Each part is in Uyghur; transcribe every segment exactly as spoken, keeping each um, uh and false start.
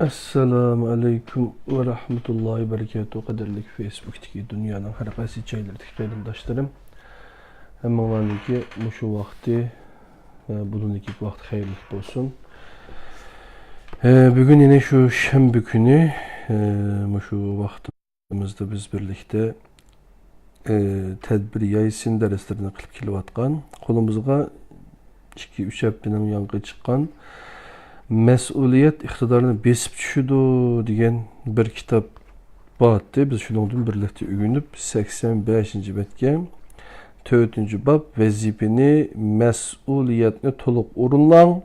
ئەسسالامۇ ئەلەيكۇم ۋە رەھمەتۇللاھى ۋە بەرىكاتۇھ. قەدىرلىك فېيسبۇكتىكى، دۇنيانىڭ ھەر قايسى جايلىرىدىكى قېرىنداشلىرىم، ھەممىڭلارنىڭكى مۇشۇ ۋاقتى ۋە بۇندىن كېيىنكى ۋاقتى خەيرلىك بولسۇن. ئە، بۈگۈن يەنە شۇ شەنبە كۈنى، ئە، مۇشۇ ۋاقتىمىزدا بىز بىرلىكتە، ئە، تەدبىر يايسىن دەرسلىرىنى قىلىپ كېلىۋاتقان، قولىمىزغا ئىككى، ئۈچ ھەپتىنىڭ ياڭقى چىققان مەسئۇلىيەت ئىقتىدارىنى بېسىپ چۈشىدۇ دېگەن بىر كىتاب بارتتى. بىز شۇنىڭدىن بىرلىكتە ئۆگىنىپ، سەكسەن بەشىنچى بەتكە، تۆتىنچى باب، ۋەزىپىنى، مەسئۇلىيەتنى تولۇق ئورۇنلاڭ،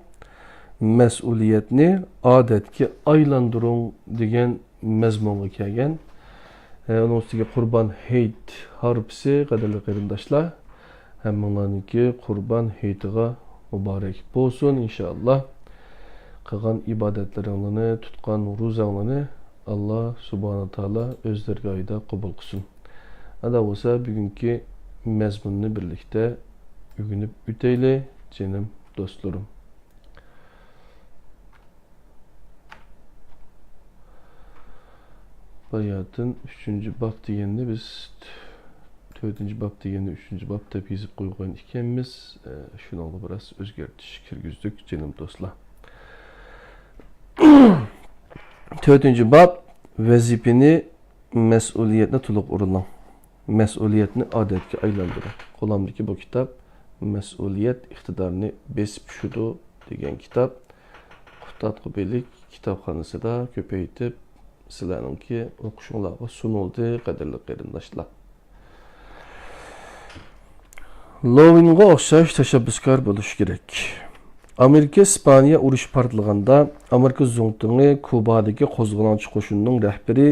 مەسئۇلىيەتنى ئادەتكە ئايلاندۇرۇڭ دېگەن مەزمۇنغا كەلگەن. ئە، ئۇنىڭ ئۈستىگە قۇربان ھېيت ھارپىسى، قەدىرلىك قېرىنداشلار. ھەممىڭلارنىڭكى قۇربان ھېيتىغا مۇبارەك بولسۇن، ئىنشائاللا. قىلغان ئىبادەتلىرىڭلارنى، تۇتقان روزاڭلارنى ئاللا سۇبھانەھۇ تائالا ئۆز دەرگاھىدا قوبۇل قىلسۇن. ئەندا بولسا بۈگۈنكى مەزمۇننى بىرلىكتە ئۆگىنىپ ئۆتەيلى، جېنىم دوستلىرىم. باياتىن ئۈچىنچى باب دېگەننى بىز، تۆتىنچى باب دېگەننى ئۈچىنچى باب دەپ يېزىپ قويغان ئىكەنمىز. ئە، شۇنىڭغا بىراز ئۆزگەرتىش كىرگۈزدۇق، جېنىم دوستلار. تۆتىنچى باب، ۋەزىپىنى، مەسئۇلىيەتنى تولۇق ئورۇنلاڭ. مەسئۇلىيەتنى ئادەتكە ئايلاندۇرۇڭ. قولۇمدىكى بۇ كىتاب مەسئۇلىيەت ئىقتىدارىنى بېسىپ چۈشىدۇ دېگەن كىتاب. قۇتادغۇ بىلىك كىتابخانىسىدا كۆپەيتىپ سىلەرنىڭكى ئوقۇشۇڭلارغا سۇنۇلدى، قەدىرلىك قېرىنداشلار. لوۋىنغا ئوخشاش تەشەببۇسكار بولۇش كېرەك. ئامېرىكا ئىسپانىيە ئۇرۇشى پارتلىغاندا، ئامېرىكا زۇڭتۇڭى كۇبادىكى قوزغىلاڭچى قوشۇننىڭ رەھبىرى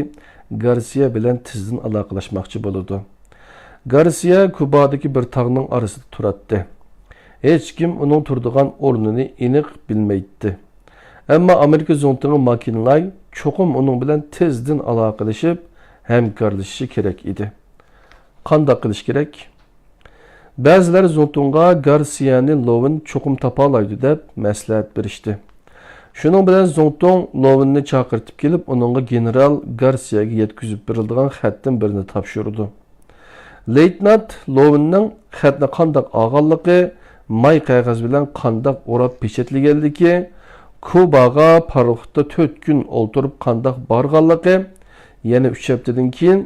گارسىيە بىلەن تېزدىن ئالاقىلەشمەكچى بولىدۇ. گارسىيە كۇبادىكى بىر تاغنىڭ ئارىسىدا تۇراتتى. ھېچكىم ئۇنىڭ تۇرىدىغان ئورنىنى ئېنىق بىلمەيتتى. ئەمما ئامېرىكا زۇڭتۇڭى ماكىنلاي چوقۇم ئۇنىڭ بىلەن تېزدىن ئالاقىلىشىپ، ھەمكارلىشىشى كېرەك ئىدى. قانداق قىلىش كېرەك؟ بەزىلەر زۇڭتۇڭغا گارسىيەنى لوۋىن چوقۇم تاپالايدۇ دەپ مەسلىھەت بېرىشتى. شۇنىڭ بىلەن زۇڭتۇڭ لوۋىننى چاقىرتىپ كېلىپ، ئۇنىڭغا گېنېرال گارسىيەگە يەتكۈزۈپ بېرىلىدىغان خەتتىن بىرنى تاپشۇرىدۇ. لېيتېنانت لوۋىننىڭ خەتنى قانداق ئالغانلىقى، ماي قەغەز بىلەن قانداق ئوراپ پېچەتلىگەنلىكى، كۇباغا پاراخوتتا تۆت كۈن ئولتۇرۇپ قانداق بارغانلىقى، يەنە ئۈچ ھەپتىدىن كېيىن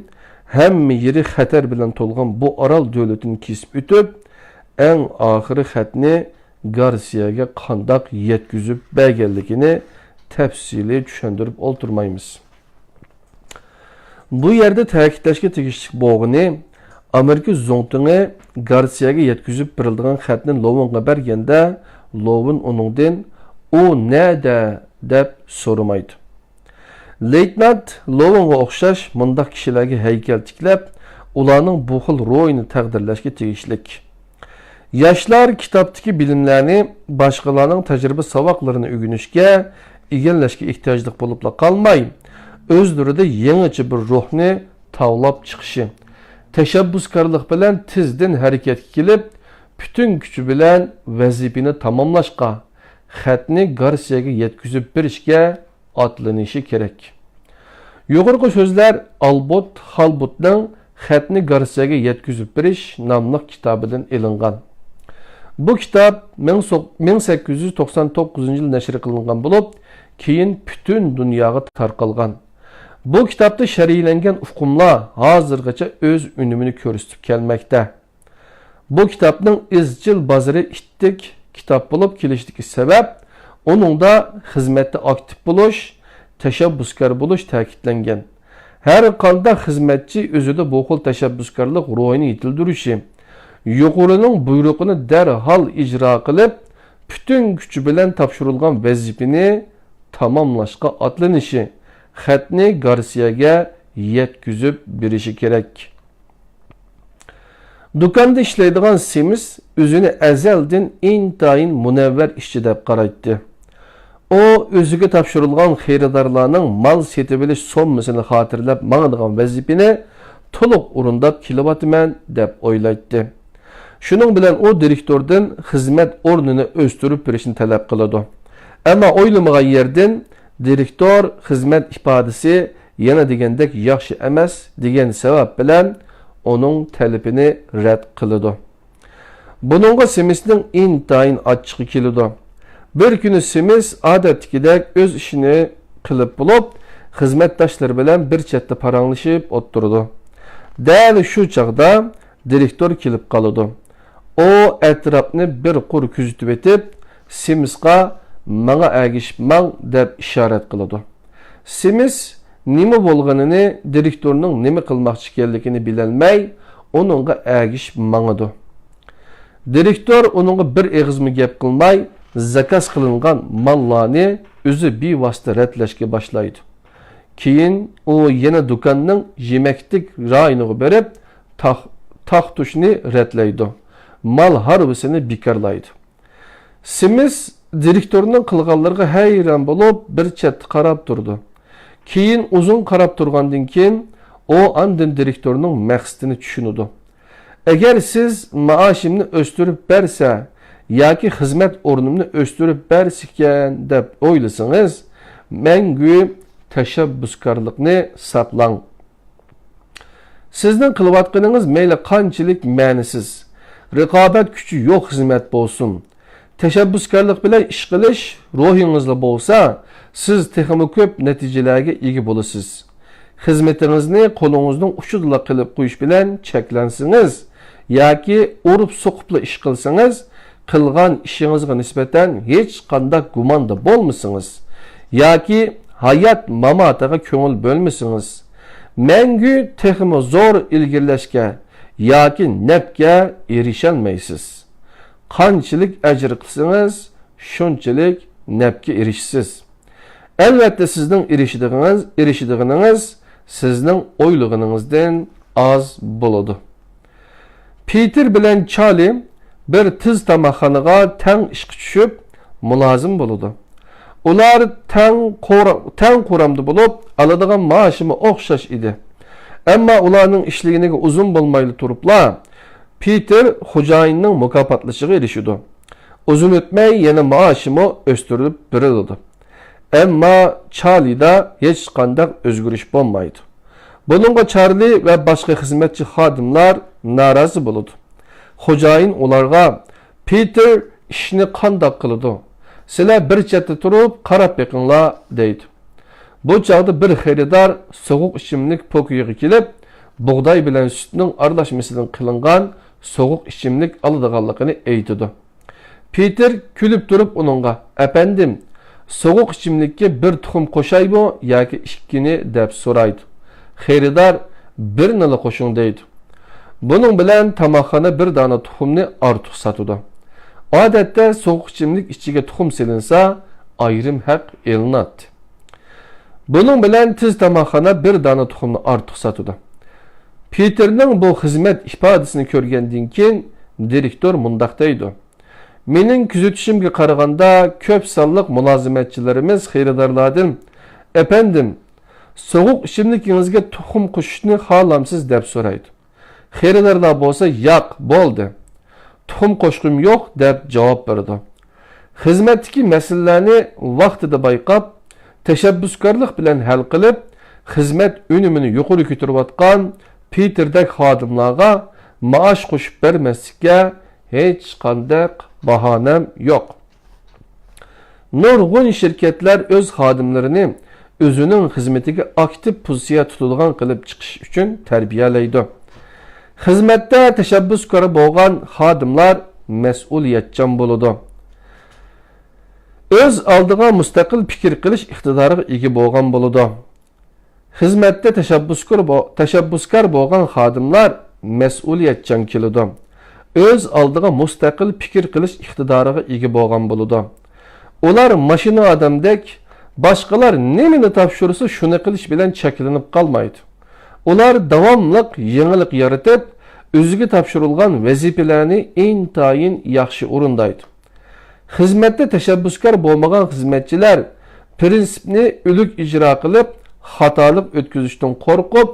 ھەممە يېرى خەتەر بىلەن تولغان بۇ ئارال دۆلىتىنى كېسىپ ئۆتۈپ، ئەڭ ئاخىرى خەتنى گارسىيەگە قانداق يەتكۈزۈپ بەرگەنلىكىنى تەپسىلىي چۈشەندۈرۈپ ئولتۇرمايمىز. بۇ يەردە تەكىتلەشكە تېگىشلىك بولغىنى، ئامېرىكا زۇڭتۇڭى گارسىيەگە يەتكۈزۈپ بېرىلىدىغان خەتنى لوۋىنغا بەرگەندە، لوۋىن ئۇنىڭدىن، «ئۇ نەدە؟» دەپ سورىمايدۇ. لېيتېنانت لوۋىنغا ئوخشاش مۇنداق كىشىلەرگە ھەيكەل تىكلەپ، ئۇلارنىڭ بۇ خىل روھىنى تەقدىرلەشكە تېگىشلىك. ياشلار كىتابتىكى بىلىملەرنى باشقىلارنىڭ تەجرىبە ساۋاقلىرىنى ئۆگىنىشكە، ئىگىلەشكە ئېھتىياجلىق بولۇپلا قالماي، ئۆزلىرىدە يېڭىچە بىر روھنى تاۋلاپ چىقىشى، تەشەببۇسكارلىق بىلەن تېزدىن ھەرىكەتكە كېلىپ، پۈتۈن كۈچى بىلەن ۋەزىپىنى تاماملاشقا، خەتنى گارسىيەگە يەتكۈزۈپ بېرىشكە ئاتلىنىشى كېرەك. يۇقىرىقى سۆزلەر ئالبوت خالبوتنىڭ خەتنى گارسىيەگە يەتكۈزۈپ بېرىش ناملىق كىتابىدىن ئېلىنغان. بۇ كىتاب مىڭ سەككىز يۈز توقسان توققۇزىنچى يىل نەشر قىلىنغان بولۇپ، كېيىن پۈتۈن دۇنياغا تارقالغان. بۇ كىتابتا شەرھلەنگەن ئۇقۇملار ھازىرغىچە ئۆز ئۈنۈمىنى كۆرسىتىپ كەلمەكتە. بۇ كىتابنىڭ ئىزچىل بازىرى ئىتتىك كىتاب بولۇپ كېلىشىدىكى سەۋەب، ئۇنىڭدا خىزمەتتە ئاكتىپ بولۇش، تەشەببۇسكار بولۇش تەكىتلەنگەن. ھەر قانداق خىزمەتچى ئۆزىدە بۇ خىل تەشەببۇسكارلىق روھىنى يېتىلدۈرۈشى، يۇقىرىنىڭ بۇيرۇقىنى دەرھال ئىجرا قىلىپ، پۈتۈن كۈچى بىلەن تاپشۇرۇلغان ۋەزىپىنى تاماملاشقا ئاتلىنىشى، خەتنى گارسىيەگە يەتكۈزۈپ بېرىشى كېرەك. دۇكاندا ئىشلەيدىغان سېمىس ئۆزىنى ئەزەلدىن ئىنتايىن مۇنەۋۋەر ئىشچى دەپ قارايتتى. ئۇ ئۆزىگە تاپشۇرۇلغان خېرىدارلارنىڭ مال سېتىۋېلىش سوممىسىنى خاتىرىلەپ ماڭىدىغان ۋەزىپىنى تولۇق ئورۇنداپ كېلىۋاتىمەن، دەپ ئويلايتتى. شۇنىڭ بىلەن ئۇ دىرېكتوردىن خىزمەت ئورنىنى ئۆستۈرۈپ بېرىشنى تەلەپ قىلىدۇ. ئەمما ئويلىمىغان يەردىن دىرېكتور خىزمەت ئىپادىسى يەنە دېگەندەك ياخشى ئەمەس دېگەن سەۋەب بىلەن ئۇنىڭ تەلىپىنى رەت قىلىدۇ. بۇنىڭغا سىمىسنىڭ ئىنتايىن ئاچچىقى كېلىدۇ. بىر كۈنى سىمىس ئادەتتىكىدەك ئۆز ئىشىنى قىلىپ بولۇپ، خىزمەتداشلىرى بىلەن بىر چەتتە پاراڭلىشىپ ئولتۇرىدۇ. دەل شۇ چاغدا دىرېكتور كېلىپ قالىدۇ. ئۇ ئەتراپنى بىر قۇر كۆزىتىۋېتىپ، سىمىسقا «ماڭا ئەگىشىپ ماڭ» دەپ ئىشارەت قىلىدۇ. سىمىس نېمە بولغىنىنى، دىرېكتورنىڭ نېمە قىلماقچى ئىكەنلىكىنى بىلەلمەي، ئۇنىڭغا ئەگىشىپ ماڭىدۇ. دىرېكتور ئۇنىڭغا بىر ئېغىزمۇ گەپ قىلماي، زاكاز قىلىنغان ماللارنى ئۆزى بىۋاسىتە رەتلەشكە باشلايدۇ. كېيىن ئۇ يەنە دۇكاننىڭ يېمەكلىك رايونىغا بېرىپ، تاخ-، تاختۇشنى رەتلەيدۇ، مال ھارۋىسىنى بىكارلايدۇ. سىمىس دىرېكتورنىڭ قىلغانلىرىغا ھەيران بولۇپ، بىر چەتتە قاراپ تۇرىدۇ. كېيىن ئۇزۇن قاراپ تۇرغاندىن كېيىن، ئۇ ئاندىن دىرېكتورنىڭ مەقسىتىنى چۈشىنىدۇ. «ئەگەر سىز مائاشىمنى ئۆستۈرۈپ بەرسە ياكى خىزمەت ئورنۇمنى ئۆستۈرۈپ بەرسىكەن دەپ ئويلىسىڭىز، مەڭگۈ تەشەببۇسكارلىقنى ساقلاڭ. سىزنىڭ قىلىۋاتقىنىڭىز مەيلى قانچىلىك مەنىسىز، رىقابەت كۈچى يوق خىزمەت بولسۇن، تەشەببۇسكارلىق بىلەن ئىش قىلىش روھىڭىزدا بولسا، سىز تېخىمۇ كۆپ نەتىجىلەرگە ئىگە بولىسىز. خىزمىتىڭىزنى قولىڭىزنىڭ ئۇچىدىلا قىلىپ قويۇش بىلەن چەكلەنسىڭىز ياكى ئۇرۇپ-سوقۇپلا ئىش قىلسىڭىز، قىلغان ئىشىڭىزغا نىسبەتەن ھېچقانداق گۇماندا بولمىسىڭىز ياكى ھايات-ماماتىغا كۆڭۈل بۆلمىسىڭىز، مەڭگۈ تېخىمۇ زور ئىلگىرىلەشكە ياكى نەپكە ئېرىشەلمەيسىز. قانچىلىك ئەجىر قىلسىڭىز، شۇنچىلىك نەپكە ئېرىشىسىز. ئەلۋەتتە، سىزنىڭ ئېرىشىدىغىنىڭىز، ئېرىشىدىغىنىڭىز سىزنىڭ ئويلىغىنىڭىزدىن ئاز بولىدۇ.» پېتېر بىلەن چارلى بىر تېز تاماقخانىغا تەڭ ئىشقا چۈشۈپ، مۇلازىم بولىدۇ. ئۇلار تەڭ قورا-، تەڭ قورامدا بولۇپ، ئالىدىغان مائاشىمۇ ئوخشاش ئىدى. ئەمما ئۇلارنىڭ ئىشلىگىنىگە ئۇزۇن بولمايلا تۇرۇپلا، پېتېر خوجايىننىڭ مۇكاپاتلىشىغا ئېرىشىدۇ. ئۇزۇن ئۆتمەي يەنە مائاشىمۇ ئۆستۈرۈلۈپ بېرىلىدۇ. ئەمما چارلىدا ھېچقانداق ئۆزگىرىش بولمايدۇ. بۇنىڭغا چارلى ۋە باشقا خىزمەتچى خادىملار نارازى بولىدۇ. خوجايىن ئۇلارغا، «پېتېر ئىشنى قانداق قىلىدۇ؟ سىلەر بىر چەتتە تۇرۇپ قاراپ بېقىڭلار» دەيدۇ. بۇ چاغدا بىر خېرىدار سوغۇق ئىچىملىك پوكىيىغا كېلىپ، بۇغداي بىلەن سۈتنىڭ ئارىلاشمىسىدىن قىلىنغان سوغۇق ئىچىملىك ئالىدىغانلىقىنى ئېيتىدۇ. پېتېر كۈلۈپ تۇرۇپ ئۇنىڭغا، «ئەپەندىم، سوغۇق ئىچىملىككە بىر تۇخۇم قوشايمۇ ياكى ئىككىنى؟» دەپ سورايدۇ. خېرىدار، «بىرنىلا قوشۇڭ» دەيدۇ. بۇنىڭ بىلەن تاماقخانا بىر دانە تۇخۇمنى ئارتۇق ساتىدۇ. ئادەتتە سوغۇق ئىچىملىك ئىچىگە تۇخۇم سېلىنسا، ئايرىم ھەق ئېلىناتتى. بۇنىڭ بىلەن تېز تاماقخانا بىر دانە تۇخۇمنى ئارتۇق ساتىدۇ. پېتېرنىڭ بۇ خىزمەت ئىپادىسىنى كۆرگەندىن كېيىن، دىرېكتور مۇنداق دەيدۇ، «مېنىڭ كۆزىتىشىمگە قارىغاندا، كۆپ سانلىق مۇلازىمەتچىلىرىمىز خېرىدارلاردىن، 'ئەپەندىم، سوغۇق ئىچىملىكىڭىزگە تۇخۇم قوشۇشنى خالامسىز؟' دەپ سورايدۇ. خېرىدارلار بولسا، 'ياق، بولدى، تۇخۇم قوشقۇم يوق' دەپ جاۋاب بېرىدۇ. خىزمەتتىكى مەسىلىلەرنى ۋاقتىدا بايقاپ، تەشەببۇسكارلىق بىلەن ھەل قىلىپ، خىزمەت ئۈنۈمىنى يۇقىرى كۆتۈرۈۋاتقان پېتېردەك خادىملارغا مائاش قوشۇپ بەرمەسلىككە ھېچقانداق باھانەم يوق. نۇرغۇن شىركەتلەر ئۆز خادىملىرىنى ئۆزىنىڭ خىزمىتىگە ئاكتىپ پوزىتسىيە تۇتىدىغان قىلىپ چىقىش ئۈچۈن تەربىيەلەيدۇ. خىزمەتتە تەشەببۇسكار بولغان خادىملار مەسئۇلىيەتچان بولىدۇ. ئۆز ئالدىغا مۇستەقىل پىكىر قىلىش ئىقتىدارىغا ئىگە بولغان بولىدۇ. خىزمەتتە تەشەببۇسكار بو-، تەشەببۇسكار بولغان خادىملار مەسئۇلىيەتچان كېلىدۇ. ئۆز ئالدىغا مۇستەقىل پىكىر قىلىش ئىقتىدارىغا ئىگە بولغان بولىدۇ. ئۇلار ماشىنا ئادەمدەك باشقىلار نېمىنى تاپشۇرسا، شۇنى قىلىش بىلەن چەكلىنىپ قالمايدۇ. ئۇلار داۋاملىق يېڭىلىق يارىتىپ، ئۆزىگە تاپشۇرۇلغان ۋەزىپىلەرنى ئىنتايىن ياخشى ئورۇندايدۇ. خىزمەتتە تەشەببۇسكار بولمىغان خىزمەتچىلەر پىرىنسىپنى ئۆلۈك ئىجرا قىلىپ، خاتالىق ئۆتكۈزۈشتىن قورقۇپ،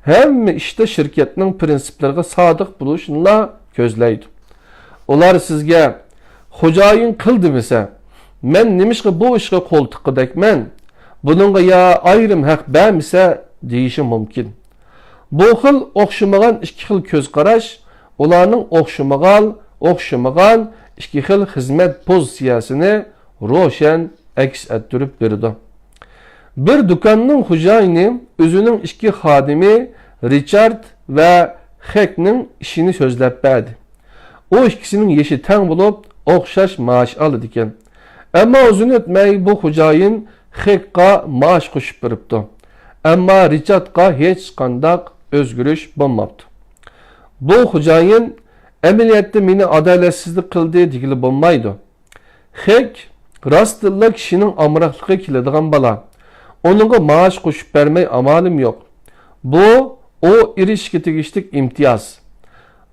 ھەممە ئىشتا شىركەتنىڭ پىرىنسىپلىرىغا سادىق بولۇشنىلا كۆزلەيدۇ. ئۇلار سىزگە، «خوجايىن قىل دېمىسە، مەن نېمىشقا بۇ ئىشقا قول تىققۇدەكمەن؟ بۇنىڭغا يا ئايرىم ھەق بەرمىسە دېيىشى مۇمكىن. بۇ خىل ئوخشىمىغان ئىككى خىل كۆز قاراش ئۇلارنىڭ ئوخشىمىغان، ئوخشىمىغان ئىككى خىل خىزمەت پوزىتسىيەسىنى روشەن ئەكس ئەتتۈرۈپ بېرىدۇ. بىر دۇكاننىڭ خوجايىنى ئۆزىنىڭ ئىككى خادىمى رىچارد ۋە خەكنىڭ ئىشىنى سۆزلەپ بەردى. ئۇ ئىككىسىنىڭ يېشى تەڭ بولۇپ، ئوخشاش مائاش ئالىدىكەن. ئەمما ئۇزۇن ئۆتمەي بۇ خوجايىن خەكقا مائاش قوشۇپ بېرىپتۇ. ئەمما رىچاردقا ھېچقانداق ئۆزگىرىش بولماپتۇ. بۇ خوجايىن ئەمەلىيەتتە مېنى ئادالەتسىزلىك قىلدى دېگىلى بولمايدۇ. خەك راستتىنلا كىشىنىڭ ئامراقلىقى كېلىدىغان بالا. ئۇنىڭغا مائاش قوشۇپ بەرمەي ئامالىم يوق. بۇ ئۇ ئېرىشىشكە تېگىشلىك ئىمتىياز.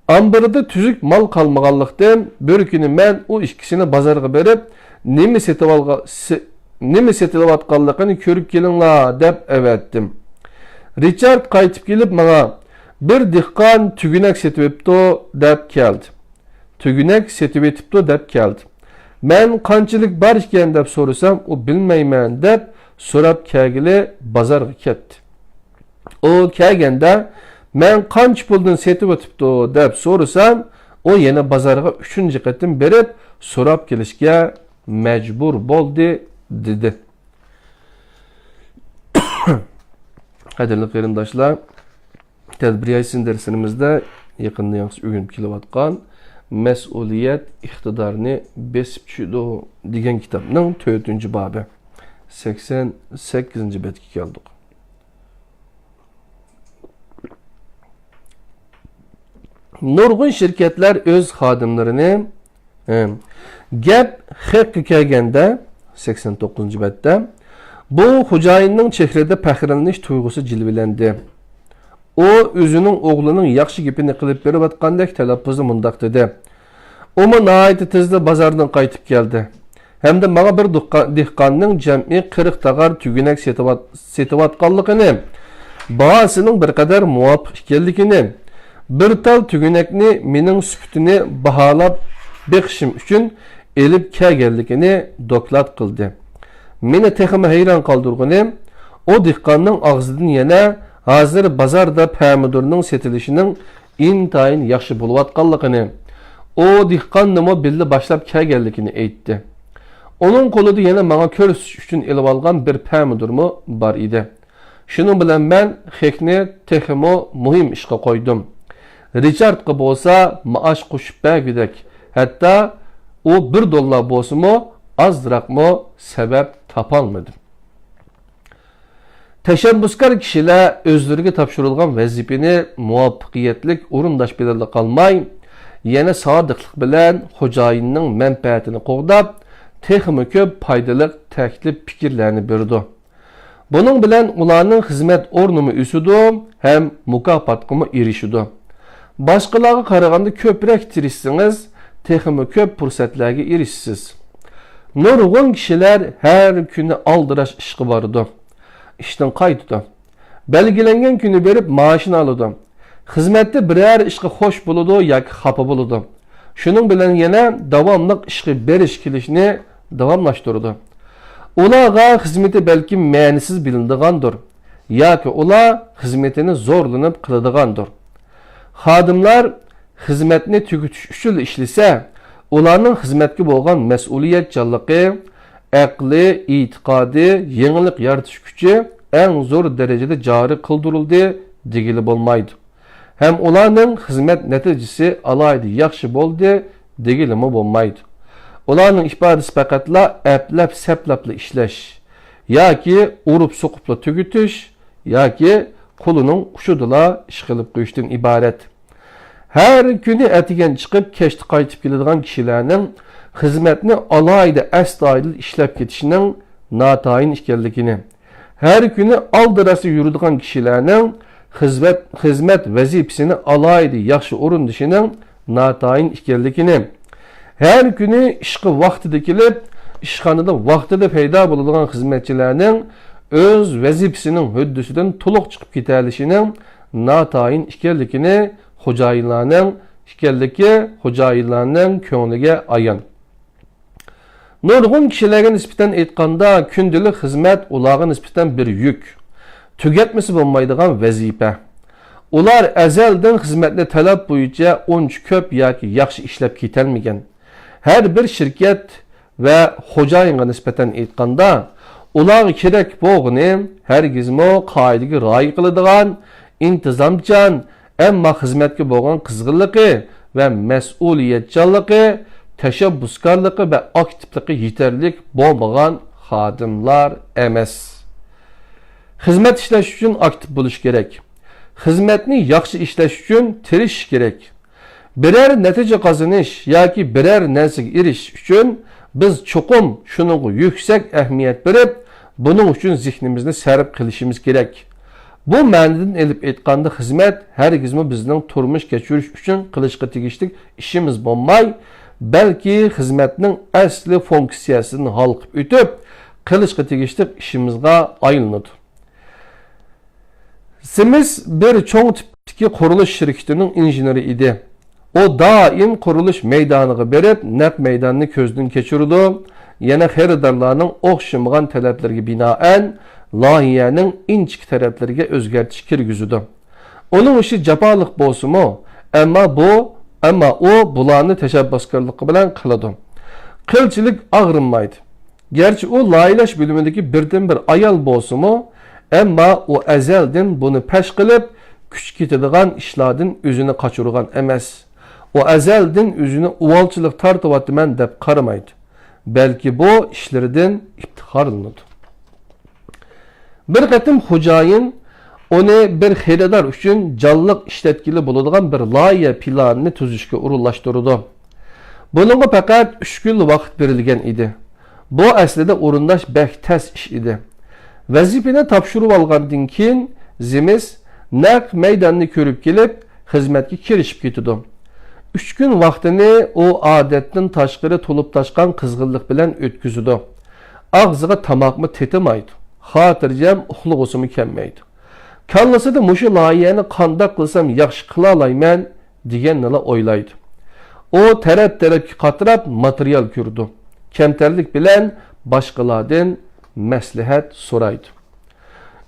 ئامبىرىدا تۈزۈك مال قالمىغانلىقتىن، بىر كۈنى مەن ئۇ ئىككىسىنى بازارغا بېرىپ، نېمە سېتىۋالغا-، سې-، نېمە سېتىۋاتقانلىقىنى كۆرۈپ كېلىڭلار، دەپ ئەۋەتتىم. رىچارد قايتىپ كېلىپ ماڭا، بىر دېھقان تۈگۈنەك سېتىۋېپتۇ، دەپ كەلدى. تۈگۈنەك سېتىۋېتىپتۇ، دەپ كەلدى. مەن قانچىلىك بار ئىكەن، دەپ سورىسام، ئۇ بىلمەيمەن، دەپ سوراپ كەلگىلى بازارغا كەتتى. ئۇ كەلگەندە، مەن قانچە پۇلدىن سېتىۋېتىپتۇ، دەپ سورىسام، ئۇ يەنە بازارغا ئۈچىنچى قېتىم بېرىپ سوراپ كېلىشكە مەجبۇر بولدى، دېدى. قەدىرلىك قېرىنداشلار، تەدبىر يايسىن دەرسلىرىمىزدە يېقىندا ياخشى ئۆگىنىپ كېلىۋاتقان مەسئۇلىيەت ئىقتىدارنى بېسىپ چۈشىدۇ دېگەن كىتابنىڭ تۆتىنچى بابى، سەكسەن سەككىزىنچى بەتكە كەلدۇق. نۇرغۇن شىركەتلەر ئۆز خادىملىرىنى، ھە، گەپ خەققە كەلگەندە، سەكسەن توققۇزىنچى بەتتە، بۇ خوجايىننىڭ چېھرىدە پەخىرلىنىش تۇيغۇسى جىلۋىلەندى. ئۇ ئۆزىنىڭ ئوغلىنىڭ ياخشى گېپىنى قىلىپ بېرىۋاتقاندەك تەلەپپۇزدا مۇنداق دېدى: ئۇمۇ ناھايىتى تېزلا بازاردىن قايتىپ كەلدى ھەمدە ماڭا بىر دۇققا-، دېھقاننىڭ جەمئىي قىرىق تاغار تۈگۈنەك سېتىۋات-، سېتىۋاتقانلىقىنى، باھاسىنىڭ بىر قەدەر مۇۋاپىق ئىكەنلىكىنى، بىر تال تۈگۈنەكنى مېنىڭ سۈپىتىنى باھالاپ بېقىشىم ئۈچۈن ئېلىپ كەلگەنلىكىنى دوكلات قىلدى. مېنى تېخىمۇ ھەيران قالدۇرغىنى، ئۇ دېھقاننىڭ ئاغزىدىن يەنە ھازىر بازاردا پەمىدۇرنىڭ سېتىلىشىنىڭ ئىنتايىن ياخشى بولۇۋاتقانلىقىنى، ئۇ دېھقاننىمۇ بىللە باشلاپ كەلگەنلىكىنى ئېيتتى. ئۇنىڭ قولىدا يەنە ماڭا كۆرسىتىش ئۈچۈن ئېلىۋالغان بىر پەمىدۇرمۇ بار ئىدى. شۇنىڭ بىلەن مەن خەكنى تېخىمۇ مۇھىم ئىشقا قويدۇم. رىچاردقا بولسا مائاش قوشۇپ بەرگۈدەك، ھەتتا ئۇ بىر دوللار بولسىمۇ ئازراقمۇ سەۋەب تاپالمىدىم. تەشەببۇسكار كىشىلەر ئۆزلىرىگە تاپشۇرۇلغان ۋەزىپىنى مۇۋەپپەقىيەتلىك ئورۇنداش بىلەنلا قالماي، يەنە سادىقلىق بىلەن خوجايىننىڭ مەنپەئەتىنى قوغداپ، تېخىمۇ كۆپ پايدىلىق تەكلىپ پىكىرلەرنى بېرىدۇ. بۇنىڭ بىلەن ئۇلارنىڭ خىزمەت ئورنىمۇ ئۆسىدۇ ھەم مۇكاپاتقىمۇ ئېرىشىدۇ. باشقىلارغا قارىغاندا كۆپرەك تىرىشسىڭىز، تېخىمۇ كۆپ پۇرسەتلەرگە ئېرىشىسىز. نۇرغۇن كىشىلەر ھەر كۈنى ئالدىراش ئىشقا بارىدۇ. ئىشتىن قايتىدۇ. بەلگىلەنگەن كۈنى بېرىپ مائاشىنى ئالىدۇ. خىزمەتتە بىرەر ئىشقا خوش بولىدۇ ياكى خاپا بولىدۇ. شۇنىڭ بىلەن يەنە داۋاملىق ئىشقا بېرىش كېلىشنى داۋاملاشتۇرىدۇ. ئۇلارغا خىزمىتى بەلكىم مەنىسىز بىلىنىدىغاندۇر ياكى ئۇلار خىزمىتىنى زورلىنىپ قىلىدىغاندۇر. خادىملار خىزمەتنى تۈگىتىش ئۈچۈنلا ئىشلىسە، ئۇلارنىڭ خىزمەتكە بولغان مەسئۇلىيەتچانلىقى، ئەقلى، ئېتىقادى، يېڭىلىق يارىتىش كۈچى ئەڭ زور دەرىجىدە جارى قىلدۇرۇلدى دېگىلى بولمايدۇ. ھەم ئۇلارنىڭ خىزمەت نەتىجىسى ئالاھىدە ياخشى بولدى دېگىلىمۇ بولمايدۇ. ئۇلارنىڭ ئىپادىسى پەقەتلا ئەپلەپ-سەپلەپلا ئىشلەش ياكى ئۇرۇپ-سوقۇپلا تۈگىتىش ياكى قولىنىڭ ئۇچىدىلا ئىش قىلىپ قويۇشتىن ئىبارەت. ھەر كۈنى ئەتىگەن چىقىپ، كەچتە قايتىپ كېلىدىغان كىشىلەرنىڭ خىزمەتنى ئالاھىدە ئەستايىدىل ئىشلەپ كېتىشىنىڭ ناتايىن ئىكەنلىكىنى، ھەر كۈنى ئالدىراشلا يۈرىدىغان كىشىلەرنىڭ خىزمەت، خىزمەت ۋەزىپىسىنى ئالاھىدە ياخشى ئورۇندىشىنىڭ ناتايىن ئىكەنلىكىنى، ھەر كۈنى ئىشقا ۋاقتىدا كېلىپ، ئىشخانىدا ۋاقتىدا پەيدا بولىدىغان خىزمەتچىلەرنىڭ ئۆز ۋەزىپىسىنىڭ ھۆددىسىدىن تولۇق چىقىپ كېتەلىشىنىڭ ناتايىن ئىكەنلىكىنى خوجايىنلارنىڭ، ئىكەنلىكى خوجايىنلارنىڭ كۆڭلىگە ئايان. نۇرغۇن كىشىلەرگە نىسبەتەن ئېيتقاندا، كۈندىلىك خىزمەت ئۇلارغا نىسبەتەن بىر يۈك، تۈگەتمىسە بولمايدىغان ۋەزىپە. ئۇلار ئەزەلدىن خىزمەتنى تەلەپ بويىچە ئۇنچە كۆپ ياكى ياخشى ئىشلەپ كېتەلمىگەن. ھەر بىر شىركەت ۋە خوجايىنغا نىسبەتەن ئېيتقاندا، ئۇلارغا كېرەك بولغىنى ھەرگىزمۇ قائىدىگە رىئايە قىلىدىغان، ئىنتىزامچان، ئەمما خىزمەتكە بولغان قىزغىنلىقى ۋە مەسئۇلىيەتچانلىقى، تەشەببۇسكارلىقى ۋە ئاكتىپلىقى يېتەرلىك بولمىغان خادىملار ئەمەس. خىزمەت ئىشلەش ئۈچۈن ئاكتىپ بولۇش كېرەك. خىزمەتنى ياخشى ئىشلەش ئۈچۈن تىرىشىش كېرەك. بىرەر نەتىجە قازىنىش ياكى بىرەر نەرسىگە ئېرىشىش ئۈچۈن بىز چوقۇم شۇنىڭغا يۈكسەك ئەھمىيەت بېرىپ، بۇنىڭ ئۈچۈن زېھنىمىزنى سەرپ قىلىشىمىز كېرەك. بۇ مەنىدىن ئېلىپ ئېيتقاندا، خىزمەت ھەرگىزمۇ بىزنىڭ تۇرمۇش كەچۈرۈش ئۈچۈن قىلىشقا تېگىشلىك ئىشىمىز بولماي، بەلكى خىزمەتنىڭ ئەسلى فۇنكسىيەسىدىن ھالقىپ ئۆتۈپ، قىلىشقا تېگىشلىك ئىشىمىزغا ئايلىنىدۇ. زىمىس بىر چوڭ تىپتىكى قۇرۇلۇش شىركىتىنىڭ ئىنژېنېرى ئىدى. ئۇ دائىم قۇرۇلۇش مەيدانىغا بېرىپ، نەق مەيداننى كۆزدىن كەچۈرىدۇ، يەنە خېرىدارلارنىڭ ئوخشىمىغان تەلەپلىرىگە بىنائەن لايىھەنىڭ ئىنچىكە تەرەپلىرىگە ئۆزگەرتىش كىرگۈزىدۇ. ئۇنىڭ ئىشى جاپالىق بولسىمۇ، ئەمما بۇ، ئەمما ئۇ بۇلارنى تەشەببۇسكارلىقى بىلەن قىلىدۇ. قىلچىلىك ئاغرىنمايدۇ. گەرچە ئۇ لايىھەلەش بۆلۈمىدىكى بىردىنبىر ئايال بولسىمۇ، ئەمما ئۇ ئەزەلدىن بۇنى پەش قىلىپ، كۈچ كېتىدىغان ئىشلاردىن ئۆزىنى قاچۇرغان ئەمەس. ئۇ ئەزەلدىن ئۆزىنى ئۇۋالچىلىق تارتىۋاتىمەن دەپ قارىمايدۇ، بەلكى بۇ ئىشلىرىدىن ئىپتىخارلىنىدۇ. بىر قېتىم خوجايىن ئۇنى بىر خېرىدار ئۈچۈن جانلىق ئىشلەتكىلى بولىدىغان بىر لايىھە پىلانىنى تۈزۈشكە ئورۇنلاشتۇرىدۇ. بۇنىڭغا پەقەت ئۈچ كۈن ۋاقىت بېرىلگەن ئىدى. بۇ ئەسلىدە ئورۇنداش بەك تەس ئىش ئىدى. ۋەزىپىنى تاپشۇرۇۋالغاندىن كېيىن، زىمىس نەق مەيداننى كۆرۈپ كېلىپ، خىزمەتكە كىرىشىپ كېتىدۇ. ئۈچ كۈن ۋاقتىنى ئۇ ئادەتتىن تاشقىرى تولۇپ تاشقان قىزغىنلىق بىلەن ئۆتكۈزىدۇ. ئاغزىغا تاماقمۇ تېتىمايدۇ. خاتىرجەم ئۇخلىغۇسىمۇ كەلمەيدۇ. كاللىسىدا مۇشۇ لايىھەنى قانداق قىلسام ياخشى قىلالايمەن دېگەننىلا ئويلايدۇ. ئۇ تەرەپ-تەرەپكە قاتراپ ماتېرىيال كۆرىدۇ. كەمتەرلىك بىلەن باشقىلاردىن مەسلىھەت سورايدۇ.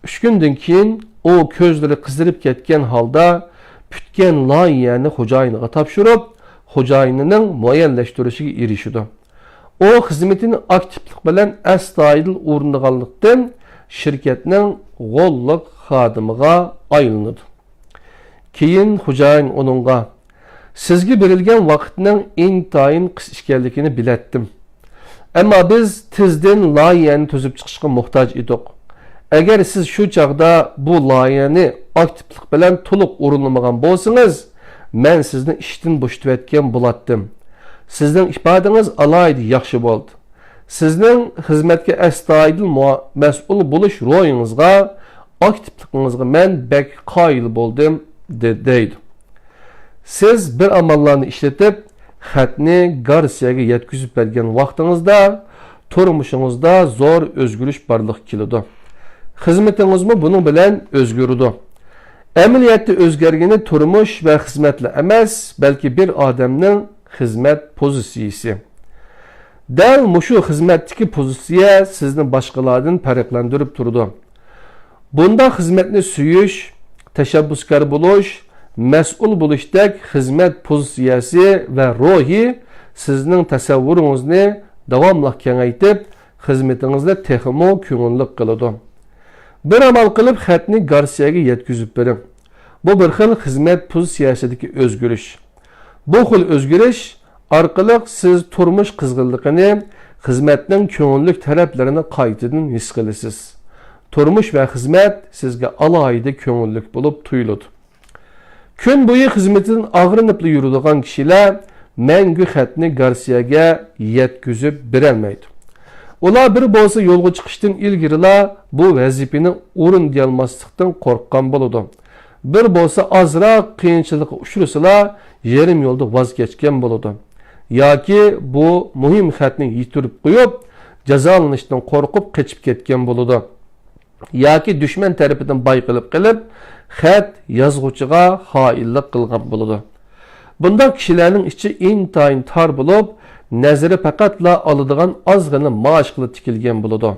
ئۈچ كۈندىن كېيىن ئۇ كۆزلىرى قىزىرىپ كەتكەن ھالدا پۈتكەن لايىھەنى خوجايىنىغا تاپشۇرۇپ، خوجايىنىنىڭ مۇئەييەنلەشتۈرۈشىگە ئېرىشىدۇ. ئۇ خىزمىتىنى ئاكتىپلىق بىلەن ئەستايىدىل ئورۇندىغانلىقتىن، شىركەتنىڭ غوللۇق خادىمىغا ئايلىنىدۇ. كېيىن خوجايىن ئۇنىڭغا، سىزگە بېرىلگەن ۋاقىتنىڭ ئىنتايىن قىس ئىكەنلىكىنى بىلەتتىم. ئەمما بىز تېزدىن لايىھەنى تۈزۈپ چىقىشقا موھتاج ئىدۇق. ئەگەر سىز شۇ چاغدا بۇ لايىھەنى ئاكتىپلىق بىلەن تولۇق ئورۇنلىمىغان بولسىڭىز، مەن سىزنى ئىشتىن بوشىتىۋەتكەن بولاتتىم. سىزنىڭ ئىپادىڭىز ئالاھىدە ياخشى بولدى. سىزنىڭ خىزمەتكە ئەستايىدىل مۇ-، مەسئۇل بولۇش روھىڭىزغا، ئاكتىپلىقىڭىزغا مەن بەك قايىل بولدۇم، دە-، دەيدۇ. سىز بىر ئاماللارنى ئىشلىتىپ، خەتنى گارسىيەگە يەتكۈزۈپ بەرگەن ۋاقتىڭىزدا، تۇرمۇشىڭىزدا زور ئۆزگىرىش بارلىققا كېلىدۇ. خىزمىتىڭىزمۇ بۇنىڭ بىلەن ئۆزگىرىدۇ. ئەمەلىيەتتە ئۆزگەرگىنى تۇرمۇش ۋە خىزمەتلا ئەمەس، بەلكى بىر ئادەمنىڭ خىزمەت پوزىتسىيىسى. دەل مۇشۇ خىزمەتتىكى پوزىتسىيە سىزنى باشقىلاردىن پەرقلەندۈرۈپ تۇرىدۇ. بۇنداق خىزمەتنى سۆيۈش، تەشەببۇسكار بولۇش، مەسئۇل بولۇشتەك خىزمەت پوزىتسىيەسى ۋە روھى سىزنىڭ تەسەۋۋۇرىڭىزنى داۋاملىق كېڭەيتىپ، خىزمىتىڭىزنى تېخىمۇ كۆڭۈللۈك قىلىدۇ. بىر ئامال قىلىپ خەتنى گارسىيەگە يەتكۈزۈپ بېرىڭ. بۇ بىر خىل خىزمەت پوزىتسىيەسىدىكى ئۆزگىرىش. بۇ خىل ئۆزگىرىش ئارقىلىق سىز تۇرمۇش قىزغىنلىقىنى، خىزمەتنىڭ كۆڭۈللۈك تەرەپلىرىنى قايتىدىن ھېس قىلىسىز. تۇرمۇش ۋە خىزمەت سىزگە ئالاھىدە كۆڭۈللۈك بولۇپ تۇيۇلىدۇ. كۈن بويى خىزمىتىدىن ئاغرىنىپلا يۈرىدىغان كىشىلەر مەڭگۈ خەتنى گارسىيەگە يەتكۈزۈپ بېرەلمەيدۇ. ئۇلار بىر بولسا يولغا چىقىشتىن ئىلگىرىلا بۇ ۋەزىپىنى ئورۇندىيالماسلىقتىن قورققان بولىدۇ. بىر بولسا ئازراق قىيىنچىلىققا ئۇچرىسىلا، يېرىم يولدا ۋاز كەچكەن بولىدۇ. ياكى بۇ مۇھىم خەتنى يىتتۈرۈپ قويۇپ، جازالىنىشتىن قورقۇپ قېچىپ كەتكەن بولىدۇ. ياكى دۈشمەن تەرىپىدىن بايقىلىپ قېلىپ، خەت يازغۇچىغا خائىنلىق قىلغان بولىدۇ. بۇنداق كىشىلەرنىڭ ئىچى ئىنتايىن تار بولۇپ، نەزىرى پەقەتلا ئالىدىغان ئازغىنە مائاشقىلا تىكىلگەن بولىدۇ.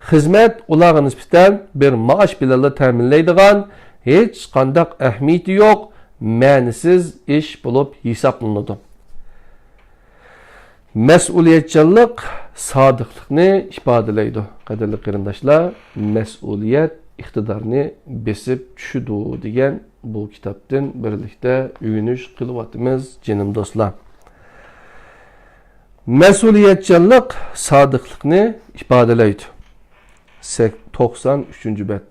خىزمەت ئۇلارغا نىسبەتەن بىر مائاش بىلەنلا تەمىنلەيدىغان ھېچقانداق ئەھمىيىتى يوق، مەنىسىز ئىش بولۇپ ھېسابلىنىدۇ. مەسئۇلىيەتچانلىق سادىقلىقنى ئىپادىلەيدۇ. قەدىرلىك قېرىنداشلار، مەسئۇلىيەت ئىقتىدارنى بېسىپ چۈشىدۇ دېگەن بۇ كىتابتىن بىرلىكتە ئۆگىنىش قىلىۋاتىمىز، جېنىم دوستلار. مەسئۇلىيەتچانلىق سادىقلىقنى ئىپادىلەيدۇ. سەك-، توقسان ئۈچىنچى بەت.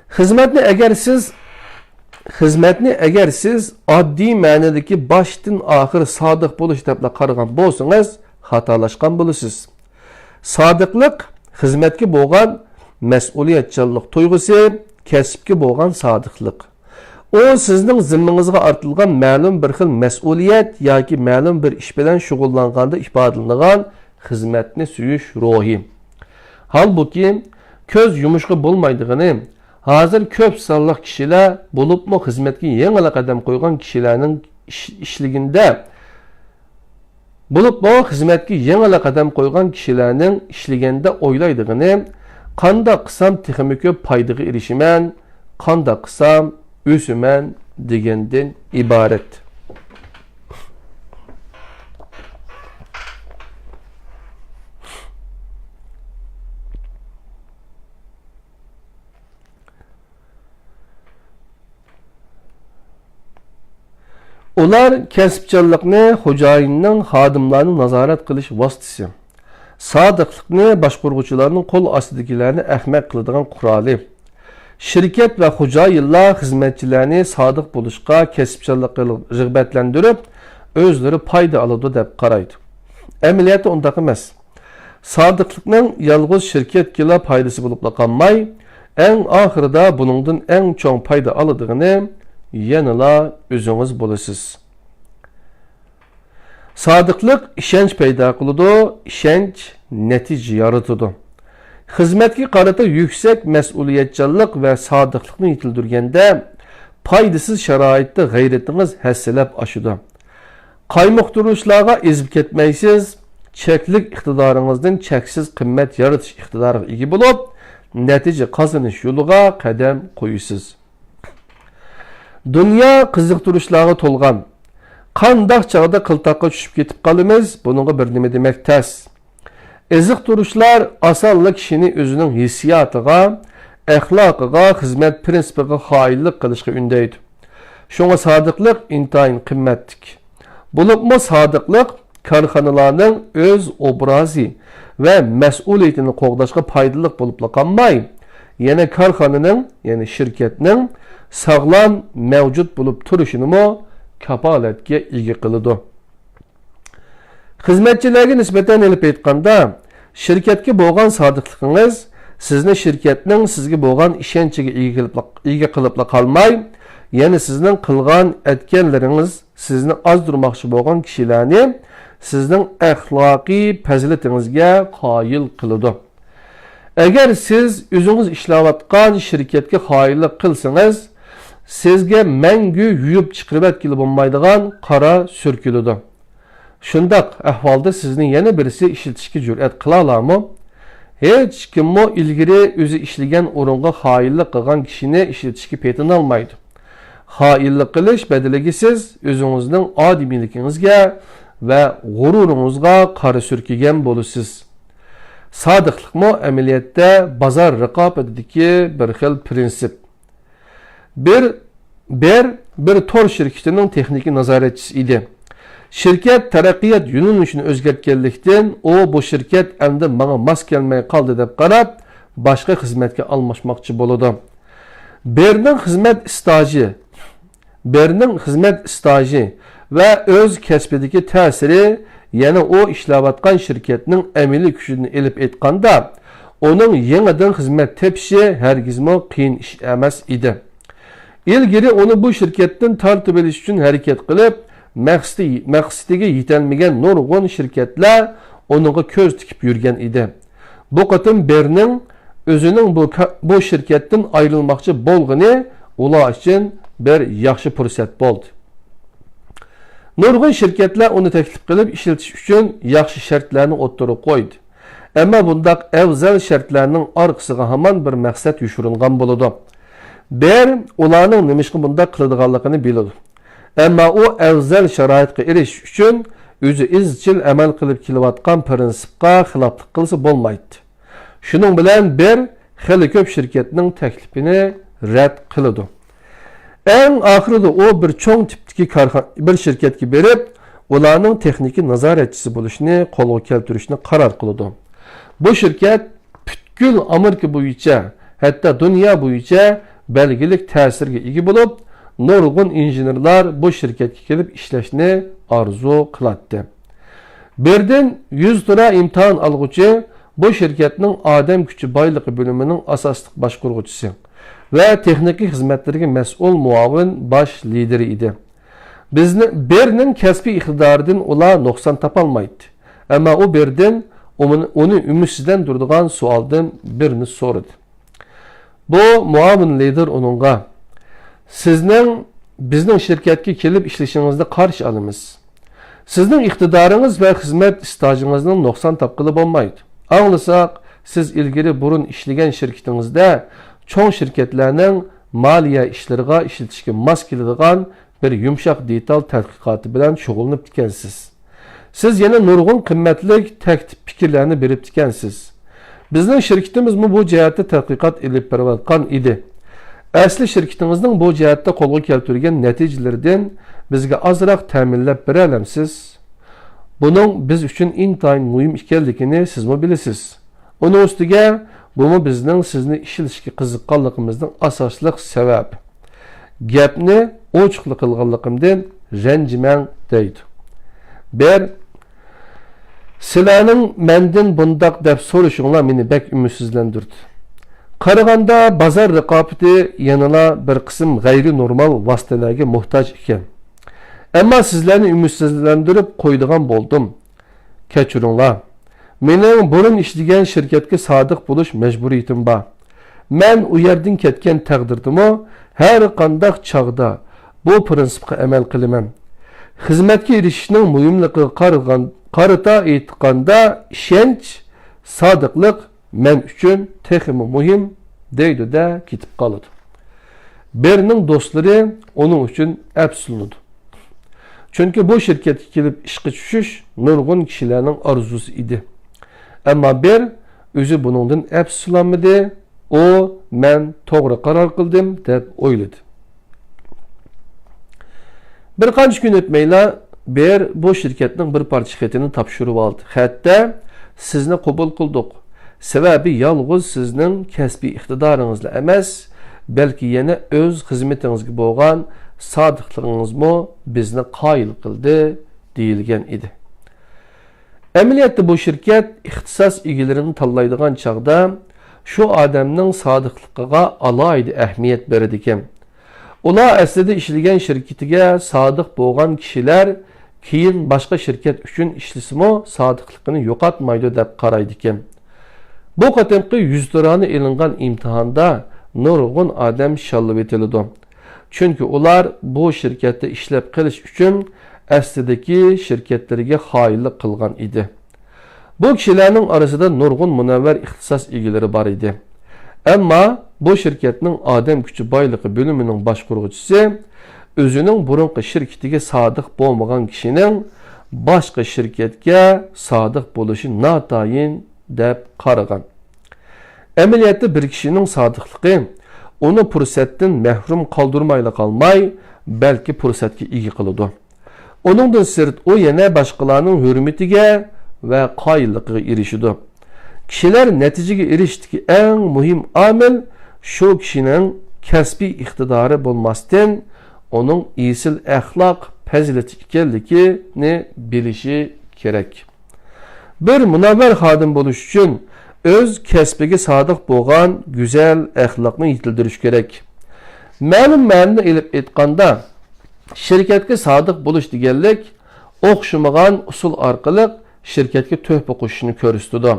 خىزمەتنى ئەگەر سىز، خىزمەتنى ئەگەر سىز ئاددىي مەنىدىكى باشتىن ئاخىر سادىق بولۇش دەپلا قارىغان بولسىڭىز، خاتالاشقان بولىسىز. سادىقلىق خىزمەتكە بولغان مەسئۇلىيەتچانلىق تۇيغۇسى، كەسىپكە بولغان سادىقلىق. ئۇ سىزنىڭ زىممىڭىزغا ئارتىلغان مەلۇم بىر خىل مەسئۇلىيەت ياكى مەلۇم بىر ئىش بىلەن شۇغۇللانغاندا ئىپادىلىنىدىغان خىزمەتنى سۆيۈش روھى. ھالبۇكى، كۆز يۇمۇشقا بولمايدىغىنى، ھازىر كۆپ سانلىق كىشىلەر، بولۇپمۇ خىزمەتكە يېڭىلا قەدەم قويغان كىشىلەرنىڭ ئىش-، ئىشلىگىنىدە، بولۇپمۇ خىزمەتكە يېڭىلا قەدەم قويغان كىشىلەرنىڭ ئىشلىگەندە ئويلايدىغىنى، قانداق قىلسام تېخىمۇ كۆپ پايدىغا ئېرىشىمەن، قانداق قىلسام ئۆسىمەن دېگەندىن ئىبارەت. ئۇلار كەسىپچانلىقنى خوجايىننىڭ خادىملارنى نازارەت قىلىش ۋاسىتىسى، سادىقلىقنى باشقۇرغۇچىلارنىڭ قول ئاستىدىكىلەرنى ئەخمەق قىلىدىغان قورالى. شىركەت ۋە خوجايىنلار خىزمەتچىلەرنى سادىق بولۇشقا، كەسىپچانلىققا رىغبەتلەندۈرۈپ، ئۆزلىرى پايدا ئالىدۇ دەپ قارايدۇ. ئەمەلىيەتتە ئۇنداق ئەمەس. سادىقلىقنىڭ يالغۇز شىركەتكىلا پايدىسى بولۇپلا قالماي، ئەڭ ئاخىرىدا بۇنىڭدىن ئەڭ چوڭ پايدا ئالىدىغىنى يەنىلا ئۆزىڭىز بولىسىز. سادىقلىق ئىشەنچ پەيدا قىلىدۇ، ئىشەنچ نەتىجە يارىتىدۇ. خىزمەتكە قارىتا يۈكسەك مەسئۇلىيەتچانلىق ۋە سادىقلىقنى يېتىلدۈرگەندە، پايدىسىز شارائىتتا غەيرىتىڭىز ھەسسىلەپ ئاشىدۇ. قايمۇقتۇرۇشلارغا ئېزىپ كەتمەيسىز، چەكلىك ئىقتىدارىڭىزدىن چەكسىز قىممەت يارىتىش ئىقتىدارىغا ئىگە بولۇپ، نەتىجە قازىنىش يولىغا قەدەم قويىسىز. دۇنيا قىزىقتۇرۇشلارغا تولغان. قانداق چاغدا قىلتاققا چۈشۈپ كېتىپ قالىمىز، بۇنىڭغا بىر نېمە دېمەك تەس. ئىزىقتۇرۇشلار ئاسانلا كىشىنى ئۆزىنىڭ ھېسسىياتىغا، ئەخلاقىغا، خىزمەت پىرىنسىپىغا خائىنلىق قىلىشقا ئۈندەيدۇ. شۇڭا سادىقلىق ئىنتايىن قىممەتلىك. بولۇپمۇ سادىقلىق كارخانىلارنىڭ ئۆز ئوبرازى ۋە مەسئۇلىيىتىنى قوغداشقا پايدىلىق بولۇپلا قالماي، يەنە كارخانىنىڭ، يەنى شىركەتنىڭ ساغلام مەۋجۇت بولۇپ تۇرۇشىنىمۇ كاپالەتكە ئىگە قىلىدۇ. خىزمەتچىلەرگە نىسبەتەن ئېلىپ ئېيتقاندا، شىركەتكە بولغان سادىقلىقىڭىز سىزنى شىركەتنىڭ سىزگە بولغان ئىشەنچىگە ئىگە قىلىپلا، ئىگە قىلىپلا قالماي، يەنە سىزنىڭ قىلغان ئەتكەنلىرىڭىز سىزنى ئازدۇرماقچى بولغان كىشىلەرنى سىزنىڭ ئەخلاقىي پەزىلىتىڭىزگە قايىل قىلىدۇ. ئەگەر سىز ئۆزىڭىز ئىشلەۋاتقان شىركەتكە خائىنلىق قىلسىڭىز، سىزگە مەڭگۈ يۇيۇپ چىقىرىۋەتكىلى بولمايدىغان قارا سۈركىلىدۇ. شۇنداق ئەھۋالدا سىزنى يەنە بىرسى ئىشلىتىشكە جۈرئەت قىلالارمۇ؟ ھېچكىممۇ ئىلگىرى ئۆزى ئىشلىگەن ئورۇنغا خائىنلىق قىلغان كىشىنى ئىشلىتىشكە پېتىنالمايدۇ. خائىنلىق قىلىش بەدىلىگە سىز ئۆزىڭىزنىڭ ئادىمىيلىكىڭىزگە ۋە غۇرۇرىڭىزغا قارا سۈركىگەن بولىسىز. سادىقلىقمۇ ئەمەلىيەتتە بازار رىقابىتىدىكى بىر خىل پىرىنسىپ. بېر، بېر بىر تور شىركىتىنىڭ تېخنىكا نازارەتچىسى ئىدى. شىركەت تەرەققىيات يۆنىلىشىنى ئۆزگەرتكەنلىكتىن، ئۇ بۇ شىركەت ئەمدى ماڭا ماس كەلمەي قالدى دەپ قاراپ، باشقا خىزمەتكە ئالماشماقچى بولىدۇ. بېرنىڭ خىزمەت ئىستاژى، بېرنىڭ خىزمەت ئىستاژى ۋە ئۆز كەسپىدىكى تەسىرى، يەنە ئۇ ئىشلەۋاتقان شىركەتنىڭ ئەمەلىي كۈچىدىن ئېلىپ ئېيتقاندا، ئۇنىڭ يېڭىدىن خىزمەت تېپىشى ھەرگىزمۇ قىيىن ئىش ئەمەس ئىدى. ئىلگىرى ئۇنى بۇ شىركەتتىن تارتىۋېلىش ئۈچۈن ھەرىكەت قىلىپ، مەقسىتى، مەقسىتىگە يېتەلمىگەن نۇرغۇن شىركەتلەر ئۇنىڭغا كۆز تىكىپ يۈرگەن ئىدى. بۇ قېتىم بېرنىڭ ئۆزىنىڭ بۇ كا-، بۇ شىركەتتىن ئايرىلماقچى بولغىنى ئۇلار ئۈچۈن بىر ياخشى پۇرسەت بولدى. نۇرغۇن شىركەتلەر ئۇنى تەكلىپ قىلىپ ئىشلىتىش ئۈچۈن ياخشى شەرتلەرنى ئوتتۇرىغا قويدى. ئەمما بۇنداق ئەۋزەل شەرتلەرنىڭ ئارقىسىغا ھامان بىر مەقسەت يوشۇرۇنغان بولىدۇ. بېر ئۇلارنىڭ نېمىشقا بۇنداق قىلىدىغانلىقىنى بىلىدۇ. ئەمما ئۇ ئەۋزەل شارائىتقا ئېرىشىش ئۈچۈن ئۆزى ئىزچىل ئەمەل قىلىپ كېلىۋاتقان پىرىنسىپقا خىلاپلىق قىلسا بولمايتتى. شۇنىڭ بىلەن بېر خېلى كۆپ شىركەتنىڭ تەكلىپىنى رەت قىلىدۇ. ئەڭ ئاخىرىدا ئۇ بىر چوڭ تىپتىكى كارخانا، بىر شىركەتكە بېرىپ، ئۇلارنىڭ تېخنىكا نازارەتچىسى بولۇشنى قولغا كەلتۈرۈشنى قارار قىلىدۇ. بۇ شىركەت پۈتكۈل ئامېرىكا بويىچە، ھەتتا دۇنيا بويىچە بەلگىلىك تەسىرگە ئىگە بولۇپ، نۇرغۇن ئىنژېنېرلار بۇ شىركەتكە كېلىپ ئىشلەشنى ئارزۇ قىلاتتى. بىردىن يۈز تۇرا ئىمتىھان ئالغۇچى بۇ شىركەتنىڭ ئادەم كۈچى بايلىقى بۆلۈمىنىڭ ئاساسلىق باشقۇرغۇچىسى ۋە تېخنىكا خىزمەتلىرىگە مەسئۇل مۇئاۋىن باش لىدىرى ئىدى. بىزنى، بېرنىڭ كەسپىي ئىقتىدارىدىن ئۇلار نۇقسان تاپالمايتتى. ئەمما ئۇ بېردىن ئۇنى، ئۇنى ئۈمىدسىزلەندۈرىدىغان سوئالدىن بىرنى سورىدى. بۇ مۇئاۋىن لىدىر ئۇنىڭغا، سىزنىڭ بىزنىڭ شىركەتكە كېلىپ ئىشلىشىڭىزنى قارشى ئالىمىز. سىزنىڭ ئىقتىدارىڭىز ۋە خىزمەت ئىستاژىڭىزنىڭ نۇقسان تاپقىلى بولمايدۇ. ئاڭلىساق، سىز ئىلگىرى بۇرۇن ئىشلىگەن شىركىتىڭىزدە چوڭ شىركەتلەرنىڭ مالىيە ئىشلىرىغا ئىشلىتىشكە ماس كېلىدىغان بىر يۇمشاق دېتال تەتقىقاتى بىلەن شۇغۇللىنىپتىكەنسىز. سىز يەنە نۇرغۇن قىممەتلىك تەكلىپ پىكىرلەرنى بېرىپتىكەنسىز. بىزنىڭ شىركىتىمىزمۇ بۇ جەھەتتە تەتقىقات ئېلىپ بېرىۋاتقان ئىدى. ئەسلى شىركىتىڭىزنىڭ بۇ جەھەتتە قولغا كەلتۈرگەن نەتىجىلىرىدىن بىزگە ئازراق تەمىنلەپ بېرەلەمسىز؟ بۇنىڭ بىز ئۈچۈن ئىنتايىن مۇھىم ئىكەنلىكىنى سىزمۇ بىلىسىز. ئۇنىڭ ئۈستىگە، بۇمۇ بىزنىڭ سىزنى ئىشلىتىشكە قىزىققانلىقىمىزنىڭ ئاساسلىق سەۋەبى. گەپنى ئوچۇقلا قىلغانلىقىمدىن رەنجىمەڭ، دەيدۇ. بىر، سىلەرنىڭ مەندىن بۇنداق دەپ سورىشىڭلار مېنى بەك ئۈمىدسىزلەندۈردى. قارىغاندا، بازار رىقابىتى يەنىلا بىر قىسىم غەيرىي نورمال ۋاسىتىلەرگە موھتاج ئىكەن. ئەمما سىزلەرنى ئۈمىدسىزلەندۈرۈپ قويىدىغان بولدۇم. كەچۈرۈڭلار. مېنىڭ بۇرۇن ئىشلىگەن شىركەتكە سادىق بولۇش مەجبۇرىيىتىم بار. مەن ئۇ يەردىن كەتكەن تەقدىردىمۇ، ھەر قانداق چاغدا بۇ پىرىنسىپقا ئەمەل قىلىمەن. خىزمەتكە ئېرىشىشنىڭ مۇھىملىقىغا قارىغان، قارىتا ئېيتقاندا، ئىشەنچ، سادىقلىق مەن ئۈچۈن تېخىمۇ مۇھىم، دەيدۇ-دە، كېتىپ قالىدۇ. بېرنىڭ دوستلىرى ئۇنىڭ ئۈچۈن ئەپسۇسلىنىدۇ. چۈنكى بۇ شىركەتكە كېلىپ ئىشقا چۈشۈش نۇرغۇن كىشىلەرنىڭ ئارزۇسى ئىدى. ئەمما بېر ئۆزى بۇنىڭدىن ئەپسۇسلانمىدى. ئۇ، مەن توغرا قارار قىلدىم، دەپ ئويلىدى. بىر قانچە كۈن ئۆتمەيلا، بېر بۇ شىركەتنىڭ بىر پارچە خېتىنى تاپشۇرۇۋالدى. خەتتە، سىزنى قوبۇل قىلدۇق. سەۋەبى يالغۇز سىزنىڭ كەسپىي ئىقتىدارىڭىزلا ئەمەس، بەلكى يەنە ئۆز خىزمىتىڭىزگە بولغان سادىقلىقىڭىزمۇ بىزنى قايىل قىلدى، دېيىلگەن ئىدى. ئەمەلىيەتتە بۇ شىركەت ئىختىساس ئىگىلىرىنى تاللايدىغان چاغدا شۇ ئادەمنىڭ سادىقلىقىغا ئالاھىدە ئەھمىيەت بېرىدىكەن. ئۇلار ئەسلىدە ئىشلىگەن شىركىتىگە سادىق بولغان كىشىلەر كېيىن باشقا شىركەت ئۈچۈن ئىشلىسىمۇ سادىقلىقىنى يوقاتمايدۇ دەپ قارايدىكەن. بۇ قېتىمقى يۈزتۇرانە ئېلىنغان ئىمتىھاندا نۇرغۇن ئادەم شاللىۋېتىلىدۇ. چۈنكى ئۇلار بۇ شىركەتتە ئىشلەپ قېلىش ئۈچۈن ئەسلىدىكى شىركەتلىرىگە خائىنلىق قىلغان ئىدى. بۇ كىشىلەرنىڭ ئارىسىدا نۇرغۇن مۇنەۋۋەر ئىختىساس ئىگىلىرى بار ئىدى. ئەمما بۇ شىركەتنىڭ ئادەم كۈچى بايلىقى بۆلۈمىنىڭ باشقۇرغۇچىسى ئۆزىنىڭ بۇرۇنقى شىركىتىگە سادىق بولمىغان كىشىنىڭ باشقا شىركەتكە سادىق بولۇشى ناتايىن دەپ قارىغان. ئەمەلىيەتتە بىر كىشىنىڭ سادىقلىقى ئۇنى پۇرسەتتىن مەھرۇم قالدۇرمايلا قالماي، بەلكى پۇرسەتكە ئىگە قىلىدۇ. ئۇنىڭدىن سىرت، ئۇ يەنە باشقىلارنىڭ ھۆرمىتىگە ۋە قايىللىقىغا ئېرىشىدۇ. كىشىلەر نەتىجىگە ئېرىشىشتىكى ئەڭ مۇھىم ئامىل شۇ كىشىنىڭ كەسپىي ئىقتىدارى بولماستىن، ئۇنىڭ ئېسىل ئەخلاق پەزىلىتى ئىكەنلىكىنى بىلىشى كېرەك. بىر مۇنەۋۋەر خادىم بولۇش ئۈچۈن ئۆز كەسپىگە سادىق بولغان گۈزەل ئەخلاقنى يېتىلدۈرۈش كېرەك. مەلۇم مەنىدە ئېلىپ ئېيتقاندا، شىركەتكە سادىق بولۇش دېگەنلىك ئوخشىمىغان ئۇسۇل ئارقىلىق شىركەتكە تۆھپە قوشۇشنى كۆرسىتىدۇ.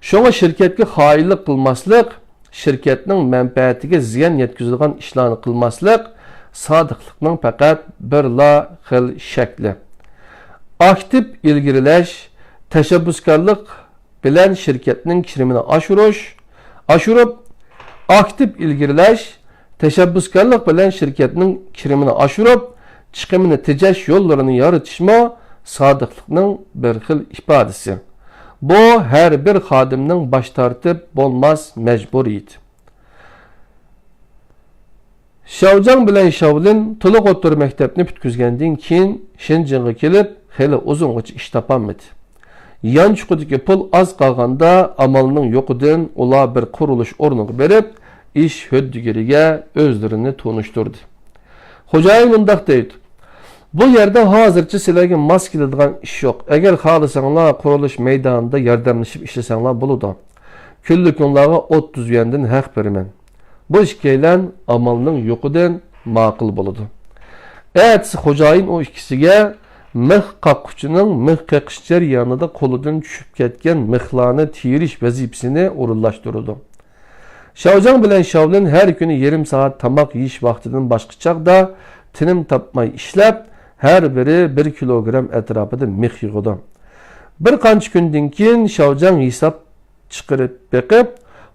شۇڭا شىركەتكە خائىنلىق قىلماسلىق، شىركەتنىڭ مەنپەئەتىگە زىيان يەتكۈزىدىغان ئىشلارنى قىلماسلىق، سادىقلىقنىڭ پەقەت بىرلا خىل شەكلى. ئاكتىپ ئىلگىرىلەش، تەشەببۇسكارلىق بىلەن شىركەتنىڭ كىرىمىنى ئاشۇرۇش، ئاشۇرۇپ، ئاكتىپ ئىلگىرىلەش، تەشەببۇسكارلىق بىلەن شىركەتنىڭ كىرىمىنى ئاشۇرۇپ، چىقىمىنى تېجەش يوللىرىنى يارىتىشمۇ سادىقلىقنىڭ بىر خىل ئىپادىسى. بۇ ھەر بىر خادىمنىڭ باش تارتىپ بولماس مەجبۇرىيىتى. شياۋجاڭ بىلەن شياۋلىن تولۇق ئوتتۇرا مەكتەپنى پۈتكۈزگەندىن كېيىن شېنجېنغا كېلىپ، خېلى ئۇزۇنغىچە ئىش تاپالمىدى. يانچۇقىدىكى پۇل ئاز قالغاندا، ئامالنىڭ يوقىدىن ئۇلار بىر قۇرۇلۇش ئورنىغا بېرىپ، ئىش ھۆددىگىرىگە ئۆزلىرىنى تونۇشتۇردى. خوجايىن مۇنداق دەيدۇ: «بۇ يەردە ھازىرچە سىلەرگە ماس كېلىدىغان ئىش يوق. ئەگەر خالىساڭلار، قۇرۇلۇش مەيدانىدا ياردەملىشىپ ئىشلىسەڭلار بولىدۇ. كۈنلۈكۈڭلارغا ئوتتۇز يۈەندىن ھەق بېرىمەن.» بۇ ئىككىيلەن ئامالنىڭ يوقىدىن ماقۇل بولىدۇ. ئەتىسى خوجايىن ئۇ ئىككىسىگە مىخ قاققۇچىنىڭ مىخ قېقىش جەريانىدا قولىدىن چۈشۈپ كەتكەن مىخلارنى تېرىش ۋەزىپىسىنى ئورۇنلاشتۇرىدۇ. شياۋجاڭ بىلەن شياۋلىن ھەر كۈنى يېرىم سائەت تاماق يېيىش ۋاقتىدىن باشقا چاغدا تىنىم تاپماي ئىشلەپ، ھەر بىرى بىر كىلوگرام ئەتراپىدا مىخ يىغىدۇ. بىر قانچە كۈندىن كېيىن شياۋجاڭ ھېساب چىقىرىپ بېقىپ،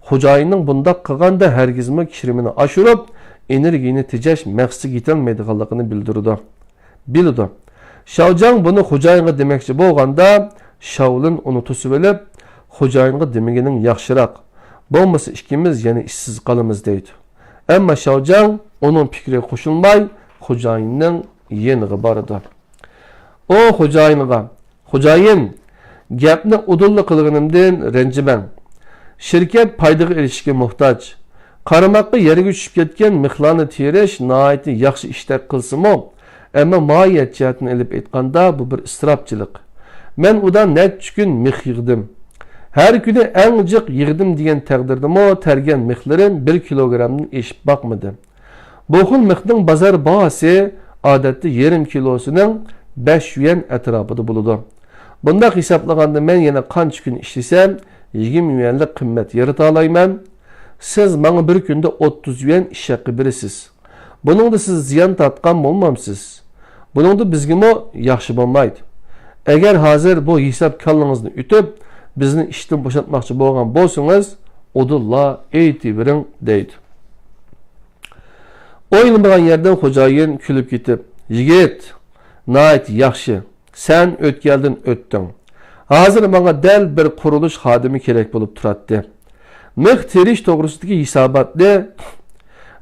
خوجايىننىڭ بۇنداق قىلغاندا ھەرگىزمۇ كىرىمىنى ئاشۇرۇپ، ئېنېرگىيىنى تېجەش مەقسىتىگە يېتەلمەيدىغانلىقىنى بىلدۈرىدۇ. بىلىدۇ. شياۋجاڭ بۇنى خوجايىنغا دېمەكچى بولغاندا، شياۋلىن ئۇنى توسۇۋېلىپ، «خوجايىنغا دېمىگىنىڭ ياخشىراق. بولمىسا ئىككىمىز يەنە ئىشسىز قالىمىز» دەيدۇ. ئەمما شياۋجاڭ ئۇنىڭ پىكرىگە قوشۇلماي، خوجايىننىڭ يېنىغا بارىدۇ. ئۇ خوجايىنغا: «خوجايىن، گەپنى ئۇدۇللا قىلغىنىمدىن رەنجىمەڭ. شىركەت پايدىغا ئېرىشىشكە موھتاج. قارىماققا يەرگە چۈشۈپ كەتكەن مىخلارنى تېرىش ناھايىتى ياخشى ئىشتەك قىلسىمۇ، ئەمما ماھىيەت جەھەتتىن ئېلىپ ئېيتقاندا، بۇ بىر ئىسراپچىلىق. مەن ئۇدا نەچچە كۈن مىخ يىغدىم. ھەر كۈنى ئەڭ جىق يىغدىم دېگەن تەقدىردىمۇ، تەرگەن مىخلىرىم بىر كىلوگرامدىن ئېشىپ باقمىدى. بۇ خىل مىخنىڭ بازار باھاسى ئادەتتە يېرىم كىلوسىنىڭ بەش يۈەن ئەتراپىدا بولىدۇ. بۇنداق ھېسابلىغاندا، مەن يەنە قانچە كۈن ئىشلىسەم، يىگىرمە يۈەنلىك قىممەت يارىتالايمەن. سىز ماڭا بىر كۈندە ئوتتۇز يۈەن ئىش ھەققى بېرىسىز. بۇنىڭدا سىز زىيان تارتقان بولمامسىز؟ بۇنىڭدا بىزگىمۇ ياخشى بولمايدۇ. ئەگەر ھازىر بۇ ھېساب كاللىڭىزنى ئۆتۈپ، بىزنى ئىشتىن بوشاتماقچى بولغان بولسىڭىز، ئۇدۇللا ئېيتىۋېرىڭ» دەيدۇ. ئويلىمىغان يەردىن خوجايىن كۈلۈپ كېتىپ: «يىگىت، ناھايىتى ياخشى. سەن ئۆتكەلدىن ئۆتتۈڭ. ھازىر ماڭا دەل بىر قۇرۇلۇش خادىمى كېرەك بولۇپ تۇراتتى. مىخ تېرىش توغرىسىدىكى ھېساباتنى،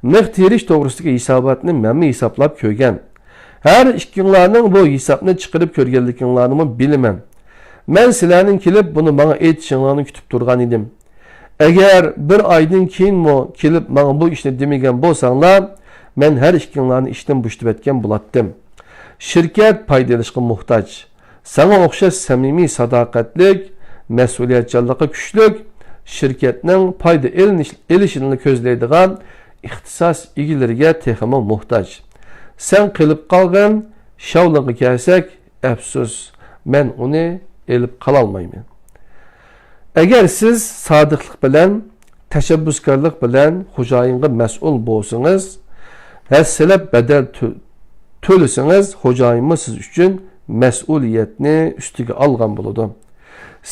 مىخ تېرىش توغرىسىدىكى ھېساباتنى مەنمۇ ھېسابلاپ كۆرگەن. ھەر ئىككىڭلارنىڭ بۇ ھېسابنى چىقىرىپ كۆرگەنلىكىڭلارنىمۇ بىلىمەن. مەن سىلەرنىڭ كېلىپ بۇنى ماڭا ئېيتىشىڭلارنى كۈتۈپ تۇرغان ئىدىم. ئەگەر بىر ئايدىن كېيىنمۇ كېلىپ ماڭا بۇ ئىشنى دېمىگەن بولساڭلار، مەن ھەر ئىككىڭلارنى ئىشتىن بوشىتىۋەتكەن بولاتتىم. شىركەت پايدا ئېلىشقا موھتاج. ساڭا ئوخشاش سەمىمىي، ساداقەتلىك، مەسئۇلىيەتچانلىقى كۈچلۈك، شىركەتنىڭ پايدا ئېلىنىش، ئېلىشىنىلا كۆزلەيدىغان ئىختىساس ئىگىلىرىگە تېخىمۇ موھتاج. سەن قېلىپ قالغىن، شياۋلىنغا كەلسەك، ئەپسۇس، مەن ئۇنى ئېلىپ قالالمايمەن. ئەگەر سىز سادىقلىق بىلەن، تەشەببۇسكارلىق بىلەن خوجايىنغا مەسئۇل بولسىڭىز، ھەسسىلەپ بەدەل تۆ-، تۆلىسىڭىز، خوجايىنمۇ سىز ئۈچۈن مەسئۇلىيەتنى ئۈستىگە ئالغان بولىدۇ.